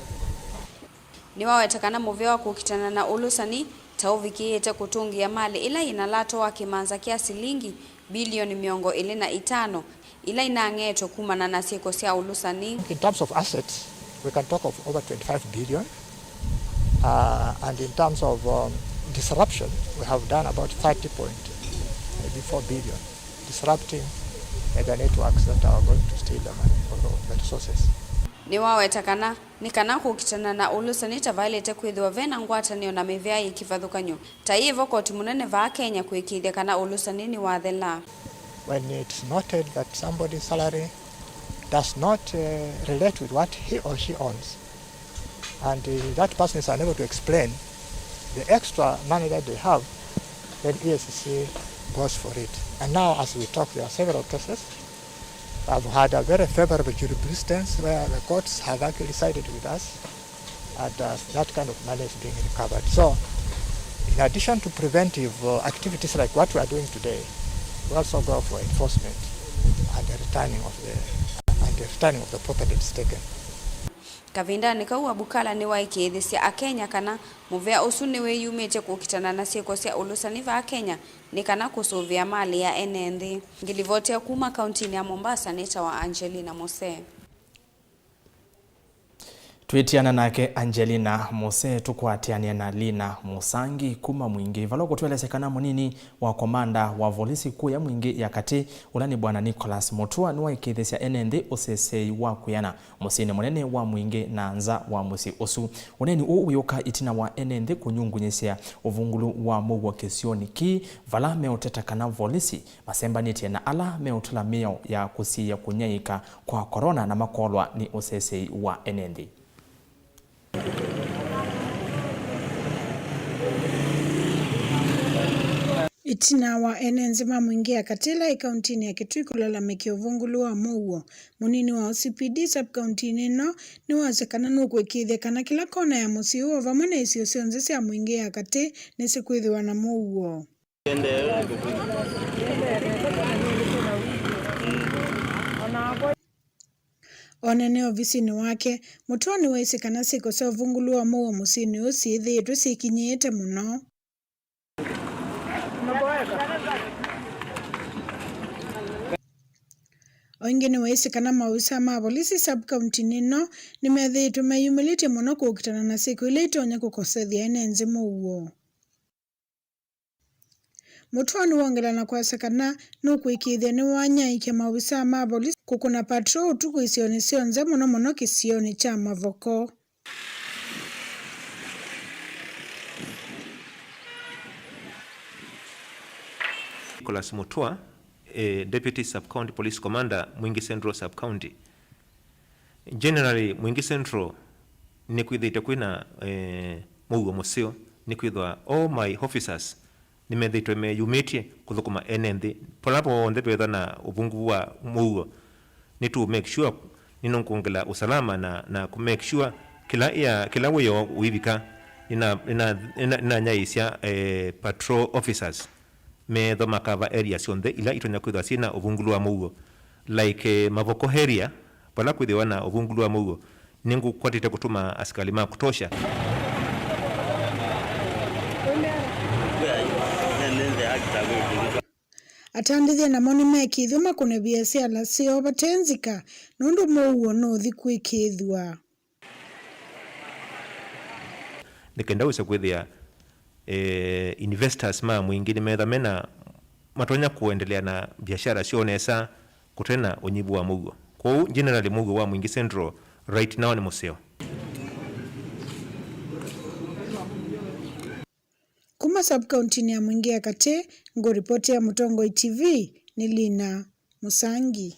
Nĩwaweta kana mũvea wa kũkitana na ũlũsani ta ũvikĩĩte kũtũngĩa malĩ ĩla yĩna lato wa kĩmanza kya silingi bilioni mĩongo ĩlĩ na itano ila inang'etwe kumana na syĩko sya ũlũsani. In terms of assets, we can talk of over twenty-five billion. Uh, and in terms of um, disruption, we have done about thirty point maybe four billion, disrupting uh, the networks that are going to steal the money or the resources. Nĩwaweta kana nĩ kana kũkitana na ũlũsani ta vaĩlĩte kwĩthĩwa ve na ngwatanĩo na mĩvea yĩ kĩvathũkany'o. Ta yĩvo, koti mũnene vaa Kenya kũĩkĩĩthya kana ũlũsani nĩwathela. When it's noted that somebody's salary does not uh, relate with what he or she owns, and uh, that person is unable to explain the extra money that they have, then E A C C goes for it. And now, as we talk, there are several cases. I've had a very favorable jurisprudence where the courts have actually sided with us, and uh, that kind of money is being recovered. So, in addition to preventive uh, activities like what we are doing today, we also go for enforcement and the returning of the, and the returning of the property that's taken. Kavindanĩ kau, Wabukala nĩwaĩkĩĩthĩsya Akenya kana mũvea ũsu nĩwĩyumĩtye kũkitana na syĩko sya ũlũsani vaa Kenya nĩ kana kũsũvĩa malĩ ya ene nthĩ. Ngĩlivotea kuma kauntinĩ ya Mombasa, nĩtawa Angelina Mose. Twĩtiana nake Angelina Mose, tũkwatĩanĩa na Lina Mũsangi kuma Mwingĩ, vala ũkũtũelesya kana mũnini wa komanda wa volisi kũya Mwingĩ ya katĩ, ũla nĩ Bwana Nicholas Mutua, nĩwaĩkĩĩthĩsya ene nthĩ ũseseei wa kwĩana mũsyĩnĩ mũnene wa Mwingĩ na nza wa mũsyĩ ũsu. Ũneeni ũũ wĩũka ĩtina wa ene nthĩ kũnyungunyĩsya ũvungũlu wa mũuo kĩsionĩ kĩĩ, vala meũteta kana volisi masembanĩtye na ala meũtũla mĩao ya kũsiĩĩa kũnyaĩĩka kwa korona na makolwa nĩ ũseseei wa ene nthĩ. Ĩtina wa ene nthĩ ma Mwingĩ ya katĩ ĩla ĩ kauntinĩ ya Kitui kũlalamĩkĩa ũvungũlu wa mũuo, mũnini wa O C P D sub-kauntinĩ ĩno nĩwasya kana nũkũĩkĩĩthya kana kĩla kona ya mũsyĩ ũũ o vamwe na isio syonthe sya Mwingĩ ya katĩ nĩsikwĩthĩwa na mũuo. Onene ovisinĩ wake, Mutua nĩwaisye kana syĩko sya ũvungũlu wa mũuo mũsyĩnĩ ũũ syĩthĩĩtwe syĩkinyĩĩte mũno. O ĩngĩ nĩwaisye kana maovisaa ma volisi sub-kauntinĩ ĩno nĩmethĩĩtwe meyumĩlĩtye mũno kũkitana na syĩko ila itonya kũkosethya ene nthĩ mũuo. Mũtũa nĩwongela na kwasya kana nũkũĩkĩĩthya nĩwanyaĩĩkya maovisaa ma volisi kũkũna patrol ũtukũ isionĩ syonthe, mũno mũno kĩsionĩ kya Mavoko. Nicholas Mutua, eh, Deputy Sub-County Police Commander, Mwingi Central Sub-County. Generally, Mwingi Central nĩkwĩthĩĩtwe kwĩna, eh, mũuo mũseo, nĩkwĩthwa all my officers nĩmethĩĩtwe meyumĩtye kũthũkũma ene nthĩ. Vala vonthe veethwa na ũvungu wa mũuo, nĩtũ make sure nĩnũkwongela usalama na, na kũ make sure kĩla ya, kĩla wĩoo ũivika, nĩna, nĩna, nĩna, nĩnanyaĩĩsya, eh, patrol officers meethwa makava area syonthe ila itonya kwĩthwa syĩna ũvungulu wa mũuo. Like, eh, Mavoko area, vala kwĩthĩwa na ũvungulu wa mũuo, nĩngũkwatĩte kũtũma asikalĩ ma kũtosha. Atandĩthya namo nĩmekĩĩthw'a makũne viasala syoo vate nzika nũndũ mũuo nũũthi kwĩkĩĩthw'a. Nĩ kenda wĩse kwĩthĩa, eh, investors ma Mwingi nĩmetha mena, matonya kũendelea na biashara syoo nesa kũte na ũnyivu wa mũuo. Kwoou, generally, mũuo wa Mwingi Central right now nĩ mũseo. Kuma sub-kauntinĩ ya Mwingi ya Katĩ, ngũripotĩa Mũtongoi T V nĩ Lina Mũsangi.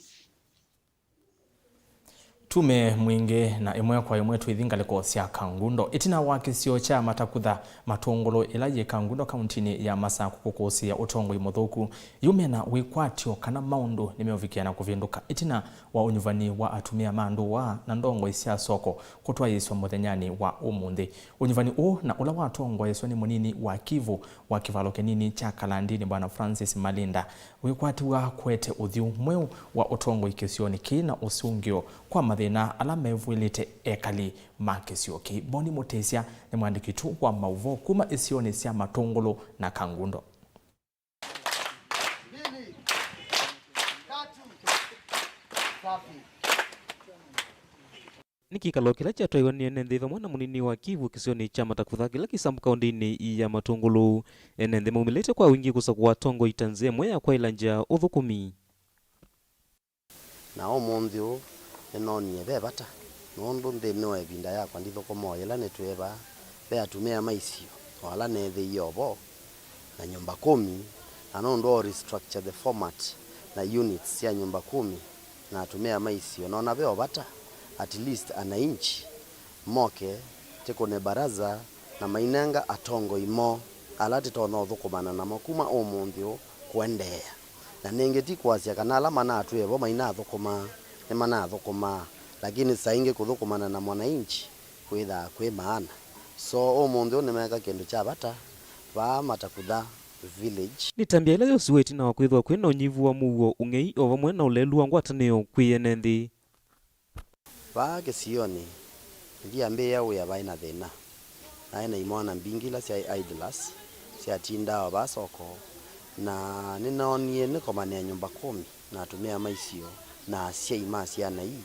Tume Mwingi na ĩmwe kwa ĩmwe twĩthi ngalĩko sya Kangundo. Ĩtina wa kĩsio kya Matakutha, Matũngũlũ, ĩla yĩ Kangundo kauntinĩ ya Masakũ kũkũsĩĩa ũtongoi mũthũku, yumena wĩkwatyo kana maũndũ nĩmeũvikĩa na kũvĩndũka ĩtina wa ũnyuvani wa atumĩa ma ndũa na ndongoi sya soko kũtwaĩĩsw'a mũthenyanĩ wa ũmũnthĩ. Ũnyuvani ũũ na ũla watongoeswe nĩ mũnini wa Kivu wa kĩvalo kĩnini kya Kalandini, Bwana Francis Malinda, wĩkwatiw'a kũete ũthyũ mweũ wa ũtongoi kĩsionĩ kĩĩ na ũsũngĩo kwa mathĩna ala mevw'ĩlĩte ekali ma kĩsio kĩĩ. Boni Mũtĩsya nĩ mwandĩki witũ wa maũvoo kuma isionĩ sya Matũngũlũ na Kangundo. Nĩ kĩkalo kĩla kyatwaiwe nĩ ene nthĩ vamwe na mũnini wa Kivu kĩsionĩ kya Matakutha kĩla kĩ sub-kauntinĩ ya Matũngũlũ. Ene nthĩ maumĩlĩte kwa wingĩ kũsakũa atongoi ta nzĩa ĩmwe ya kwaĩla nzĩa ũthũkũmi. Na ũmũnthĩ ũũ nĩnoonie ve vata, nũndũ nthĩnĩ wa ĩvinda yakwa ndithũkũma o yĩla nĩtwĩ vaa, ve atumĩa ma isio o ala neethĩie o vo, na nyũmba kũmi, na nũndũ wa restructure the format na units sya nyũmba kũmi na atumĩa ma isio, noona ve o vata at least anainchi moke tĩkũne baraza na mainenga atongoi moo ala tĩtonya ũthũkũmana namo kuma ũmũnthĩ ũũ kũendeea. Na nĩngĩ ti kwasya kana ala manatwĩe vo mainathũkũmaa nĩmanathũkũmaa, lakini saa ingĩ kũthũkũmana na mwananchi kwĩthaa kwĩ maana. So, ũmũnthĩ ũũ nĩmeeka kĩndũ kya vata vaa Matakutha Village. Nĩ tambya ĩla yosiwe ĩtina wa kwĩthĩwa kwĩ na ũnyivu wa mũuo, ũng'ei, o vamwe na ũlelu wa ngwatanĩo kwĩ ene nthĩ. Vaa kĩsionĩ, ndiambĩĩa wĩa vaĩ na thĩna. Naĩ na imwana mbingĩ ila syaĩ idlers, syatindaa o vaa soko, na nĩnoonie nĩkomanĩa nyũmba kũmi na atumĩa ma isio na asyai ma syana ii,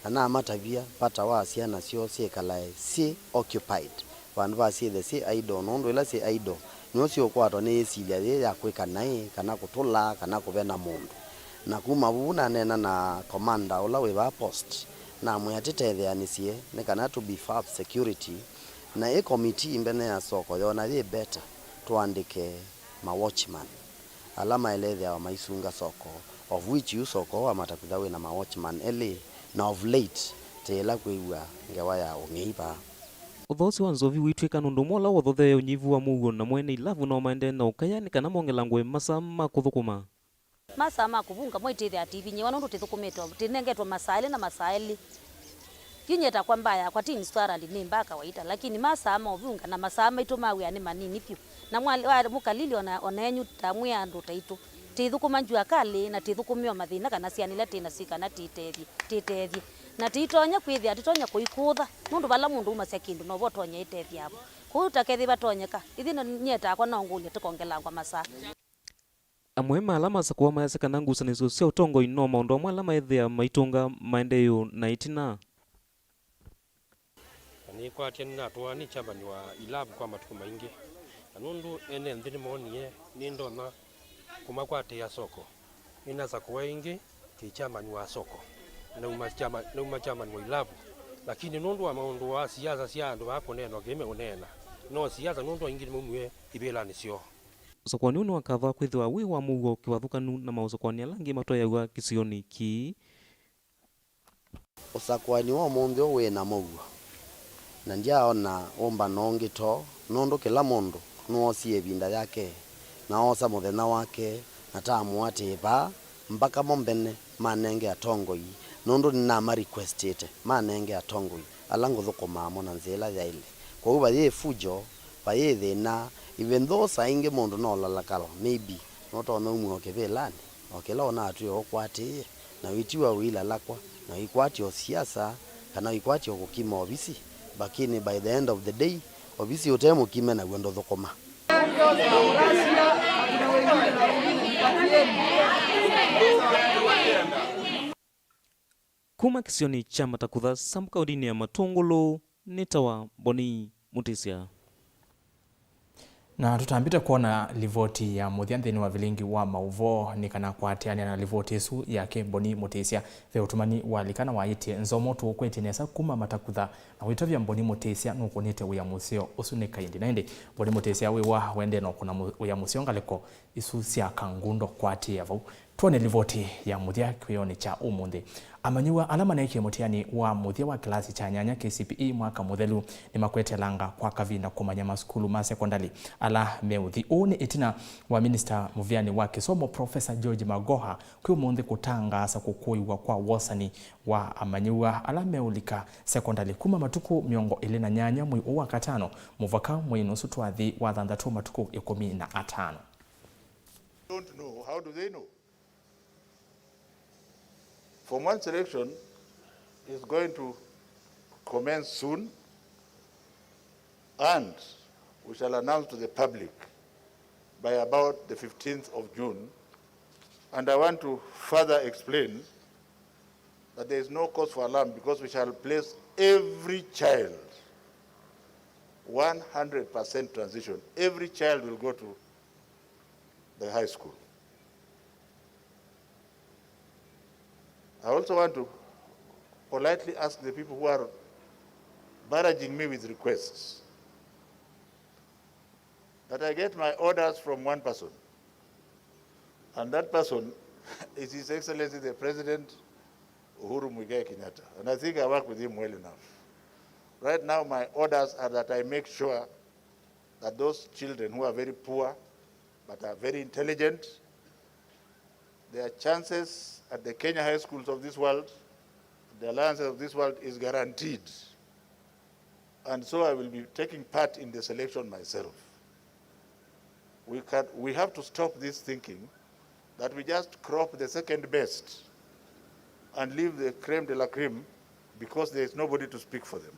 na namatavya vata wa syana syoo syĩkalae syĩ occupied vandũ va syĩthe syĩ idle, nũndũ ĩla syĩ idle nĩw'o syĩũkwatwa nĩ ĩsilya yĩĩ ya kwĩka naĩ, kana kũtũla, kana kũvena mũndũ. Na kuma vu naneena na commander ũla wĩ vaa post, namwĩa tĩtetheanĩsye nĩ kana tũ beef up security, na ĩ committee mbene ya soko yoona yĩ better tũandĩke ma watchman ala maĩle ĩthĩawa maisunga soko, of which yu soko wa Matakutha wĩ na ma watchman elĩ, na of late tĩĩla kwĩw'a ngewa ya ũng'ei vaa. Ũthoosi wa nzovi wĩtw'ĩka nũndũ ũmwe ũla wothothee ũnyivu wa mũuo, na mwene ilavu nao maendee na ũkaya nĩ kana mongelangwe masaa ma kũthũkũma. Masaa ma kũvunga mo itĩthĩa tĩvinyĩĩwa nũndũ tĩthũkũmĩtwe, tĩnengetwe masaa elĩ na masaa elĩ. Yu nyie takwa mbaa yakwa ti installed, nĩ mbaa kawaida, lakini masaa ma ũvunga na masaa maitũ ma wĩa nĩ manini vyũ. Na mwa-, wa-, mũkalili ona, ona enyu ta mwĩ andũ taitũ, tĩithũkũma jua kali na tĩthũkũmĩwa mathĩna kana syana ila tĩ nasyo kana tĩtethye, tĩtethye. Na tĩitonya kwĩthĩa, tĩtonya kũikũtha, nũndũ vala mũndũ umasya kĩndũ novo ũtonya ĩtethya vo. Kwoou ta kethĩwa vatonyeka, ithyĩ nyie takwa no ngũlye tũkongelangwa masaa. Amwe ma ala masakũwa mayasya kana ngusanĩsyo sya ũtongoi no maũndũ amwe ala maĩthĩa maitũnga maendeeo na ĩtina. Na nĩkwatya nĩnatũaa nĩ chairman wa ilavu kwa matukũ maingĩ, na nũndũ ene nthĩ nĩmoonie nĩndonya Kũmakwatĩĩa soko. Nĩnasakũwa ĩngĩ kĩ chairman wa soko. Nauma chairman, nauma chairman wa ilavu. Lakini nũndũ wa maũndũ wa siasa sya andũ vaa kũneena ũkĩme ũneena, no siasa nũndũ aingĩ nĩmaumie ivĩlanĩ syoo. Ũsakũani ũũ nĩwakatha kwĩthĩwa wĩ wa mũuo kĩvathũkanu na maũsakũani ala angĩ matwaĩawa kĩsionĩ kĩĩ. Ũsakũani wa ũmũnthĩ ũũ wĩ na mũuo, na ndyaaona ũmbano ũngĩ too, nũndũ kĩla mũndũ nĩwoosie ĩvinda yake, na oosa mũthenya wake, na tamũatĩĩ vaa, mbaka mo mbene manenge atongoi, nũndũ nĩnamarequestĩte manenge atongoi ala ngũthũkũmaa mo na nzĩa ĩla yaĩle. Kwoou vayĩ fujo, vayĩ thĩna, even though saa ingĩ mũndũ no ũlalakala, maybe, nũtonya umw'a o kĩvĩlanĩ, o kĩla ũnatwĩe ũkwatĩĩe, na ũitiwa ũilalakwa, na ũikwatya o siasa, kana ũikwatya o kũkima ovisi, lakini by the end of the day, ovisi ũte mũkime naw'o ndũthũkũma. Kuma kĩsionĩ kya Matakutha, Sam kaũndĩnĩ ya Matũngũlũ, nĩtawa Mboni Mũtĩsya. Na tũtambĩte kwona livoti ya mũthya nthĩnĩ wa vilingi wa maũvoo, nĩ kana kũatĩanĩa na livoti ĩsu yake Mboni Mũtĩsya, ve ũtũmani wa lika na waĩtye nzomo tũũkwetye nesa kuma Matakutha, na wĩtavya Mboni Mũtĩsya nũkũnĩte wĩa mũseo ũsu nĩ kaindi. Na ĩndĩ Mboni Mũtĩsya wĩwa wendee na ũkũna mũ-, wĩa mũseo ngalĩko isu sya Kangundo kũatĩĩa vau. Twone livoti ya mũthya kĩwĩonĩ kya ũmũnthĩ. Amanyĩw'a ala maneekie mũtiani wa mũthya wa kĩlasi kya nyanya K C P E mwaka mũthelu nĩmakwetelanga kwa kavinda kũmanya masukulu ma sekondalĩ ala meũthi. Ũũ nĩ ĩtina wa minista mũvĩanĩ wa kĩsomo, Professor George Magoha, kwĩ ũmũnthĩ kũtangaasa kũkũĩw'a kwa wosani wa amanyĩw'a ala meũlika sekondalĩ kuma matukũ mĩongo ĩlĩ na nyanya mwei ũũ wa katano mũvaka mwei nusu twathi wa thanthatũ matukũ ĩkũmi na atano. Don't know. How do they know? Form one selection is going to commence soon, and we shall announce to the public by about the fifteenth of June. And I want to further explain that there is no cause for alarm because we shall place every child, one hundred percent transition. Every child will go to the high school. I also want to politely ask the people who are barraging me with requests that I get my orders from one person, and that person is His Excellency the President Uhuru Muigai Kenyatta, and I think I work with him well enough. Right now, my orders are that I make sure that those children who are very poor but are very intelligent, their chances at the Kenya high schools of this world, the alliances of this world is guaranteed. And so I will be taking part in the selection myself. We can, we have to stop this thinking that we just crop the second best and leave the creme de la creme because there is nobody to speak for them.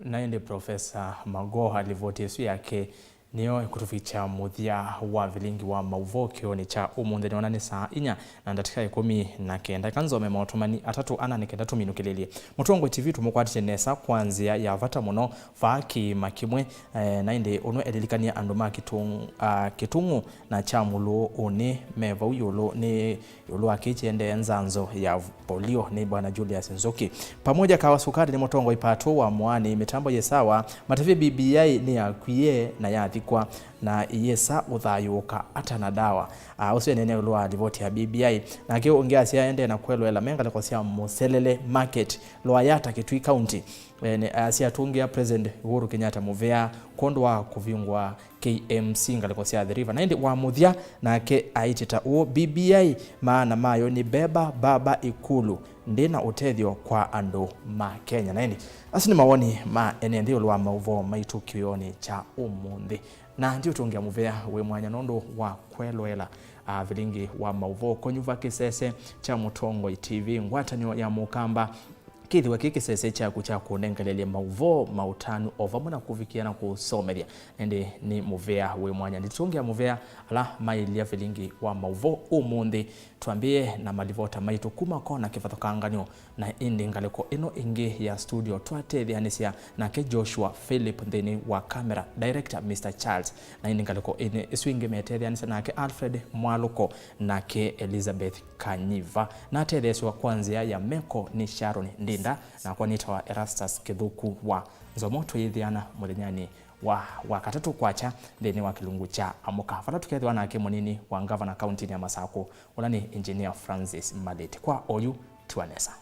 Na ĩndĩ Profesa Magoha, livoti ĩsu yake nĩyo ĩkũtũvikya mũthya wa vilingi wa maũvoo kĩonĩ kya ũmũnthĩ. Nĩona nĩ saa inya na ndatĩka ĩkũmi na kenda. Eka nzome maũtũmani atatũ ana nĩ kenda tũminũkĩlĩlye. Mũtongoi T V tũmũkwatĩtye nesa kwa nzĩa ya vata mũno vaa kĩĩma kĩmwe, eh, na ĩndĩ ũnwe elilikany'a andũ ma Kĩtũng-, ah, Kĩtũng'ũ na Kyamũlũũ ũnĩ me vau ĩũlũ nĩ ĩũlũ wa kĩĩ kĩendee nzanzo ya polio nĩ Bwana Julius Nzũkĩ. Pamoja Kawa Sukari nĩ mũtongoi Pato wa Mwaani, mĩtambo yĩ sawa, matavye B B I nĩyakwie na yathikwa, na ĩyĩsa ũthayũũka ata na dawa. Ah, ũsu enene ĩũlũ wa livoti ya B B I. Nake ũngĩ asya aendee na kwelũela me ngalĩko sya Mũselele Market, Lwayata, Kitui County. Eh, nĩ asya atũngĩa President Uhuru Kenyatta mũvea kwondũ wa kũvingũa K M C ngalĩko sya Athi River. Na ĩndĩ wa mũthya nake aĩtye ta ũũ, B B I maana mayo nĩ Beba Baba Ikulu, ndĩ na ũtethyo kwa andũ ma Kenya. Na ĩndĩ asu nĩ mawoni ma ene nthĩ ĩũlũ wa maũvoo maitũ kĩwĩonĩ kya ũmũnthĩ. Na ndiũtũngĩa mũvea wĩ mwanya nũndũ wa kwelũela, ah, vilingi wa maũvoo kũnyuva kĩsese kya Mũtongoi T V, ngwatanĩo ya Mũkamba. Kĩthĩwa kĩ kĩsese kyaku kya kũnengelelya maũvoo ma ũtanu o vamwe na kũvikĩa na kũsomethya. Ĩndĩ nĩ mũvea wĩ mwanya. Nditũngĩa mũvea ala mailya vilingi wa maũvoo ũmũnthĩ. Twambĩe na malivota maitũ kuma kona kĩvathũkanganyo, na ĩndĩ ngalĩko ĩno ĩngĩ ya studio twatethĩanĩsya nake Joshua Philip nthĩnĩ wa camera, director Mister Charles, na ĩndĩ ngalĩko ĩno ĩsu ĩngĩ metethĩanĩsya nake Alfred Mwalũko nake Elizabeth Kanyiva. Natetheeswa kwa nzĩa ya meko nĩ Sharon Ndinda, nakwa nĩtawa Erastus Kĩthũku wa Nzomo. Twĩyĩthĩana mũthenyanĩ wa, wa katatũ kwakya nthĩnĩ wa kĩlungu kya Amũka, vala tũkethĩwa nake mũnini wa ngavana kauntinĩ ya Masakũ, ũla nĩ Engineer Francis Malĩti. Kwa oyu, tiwa nesa.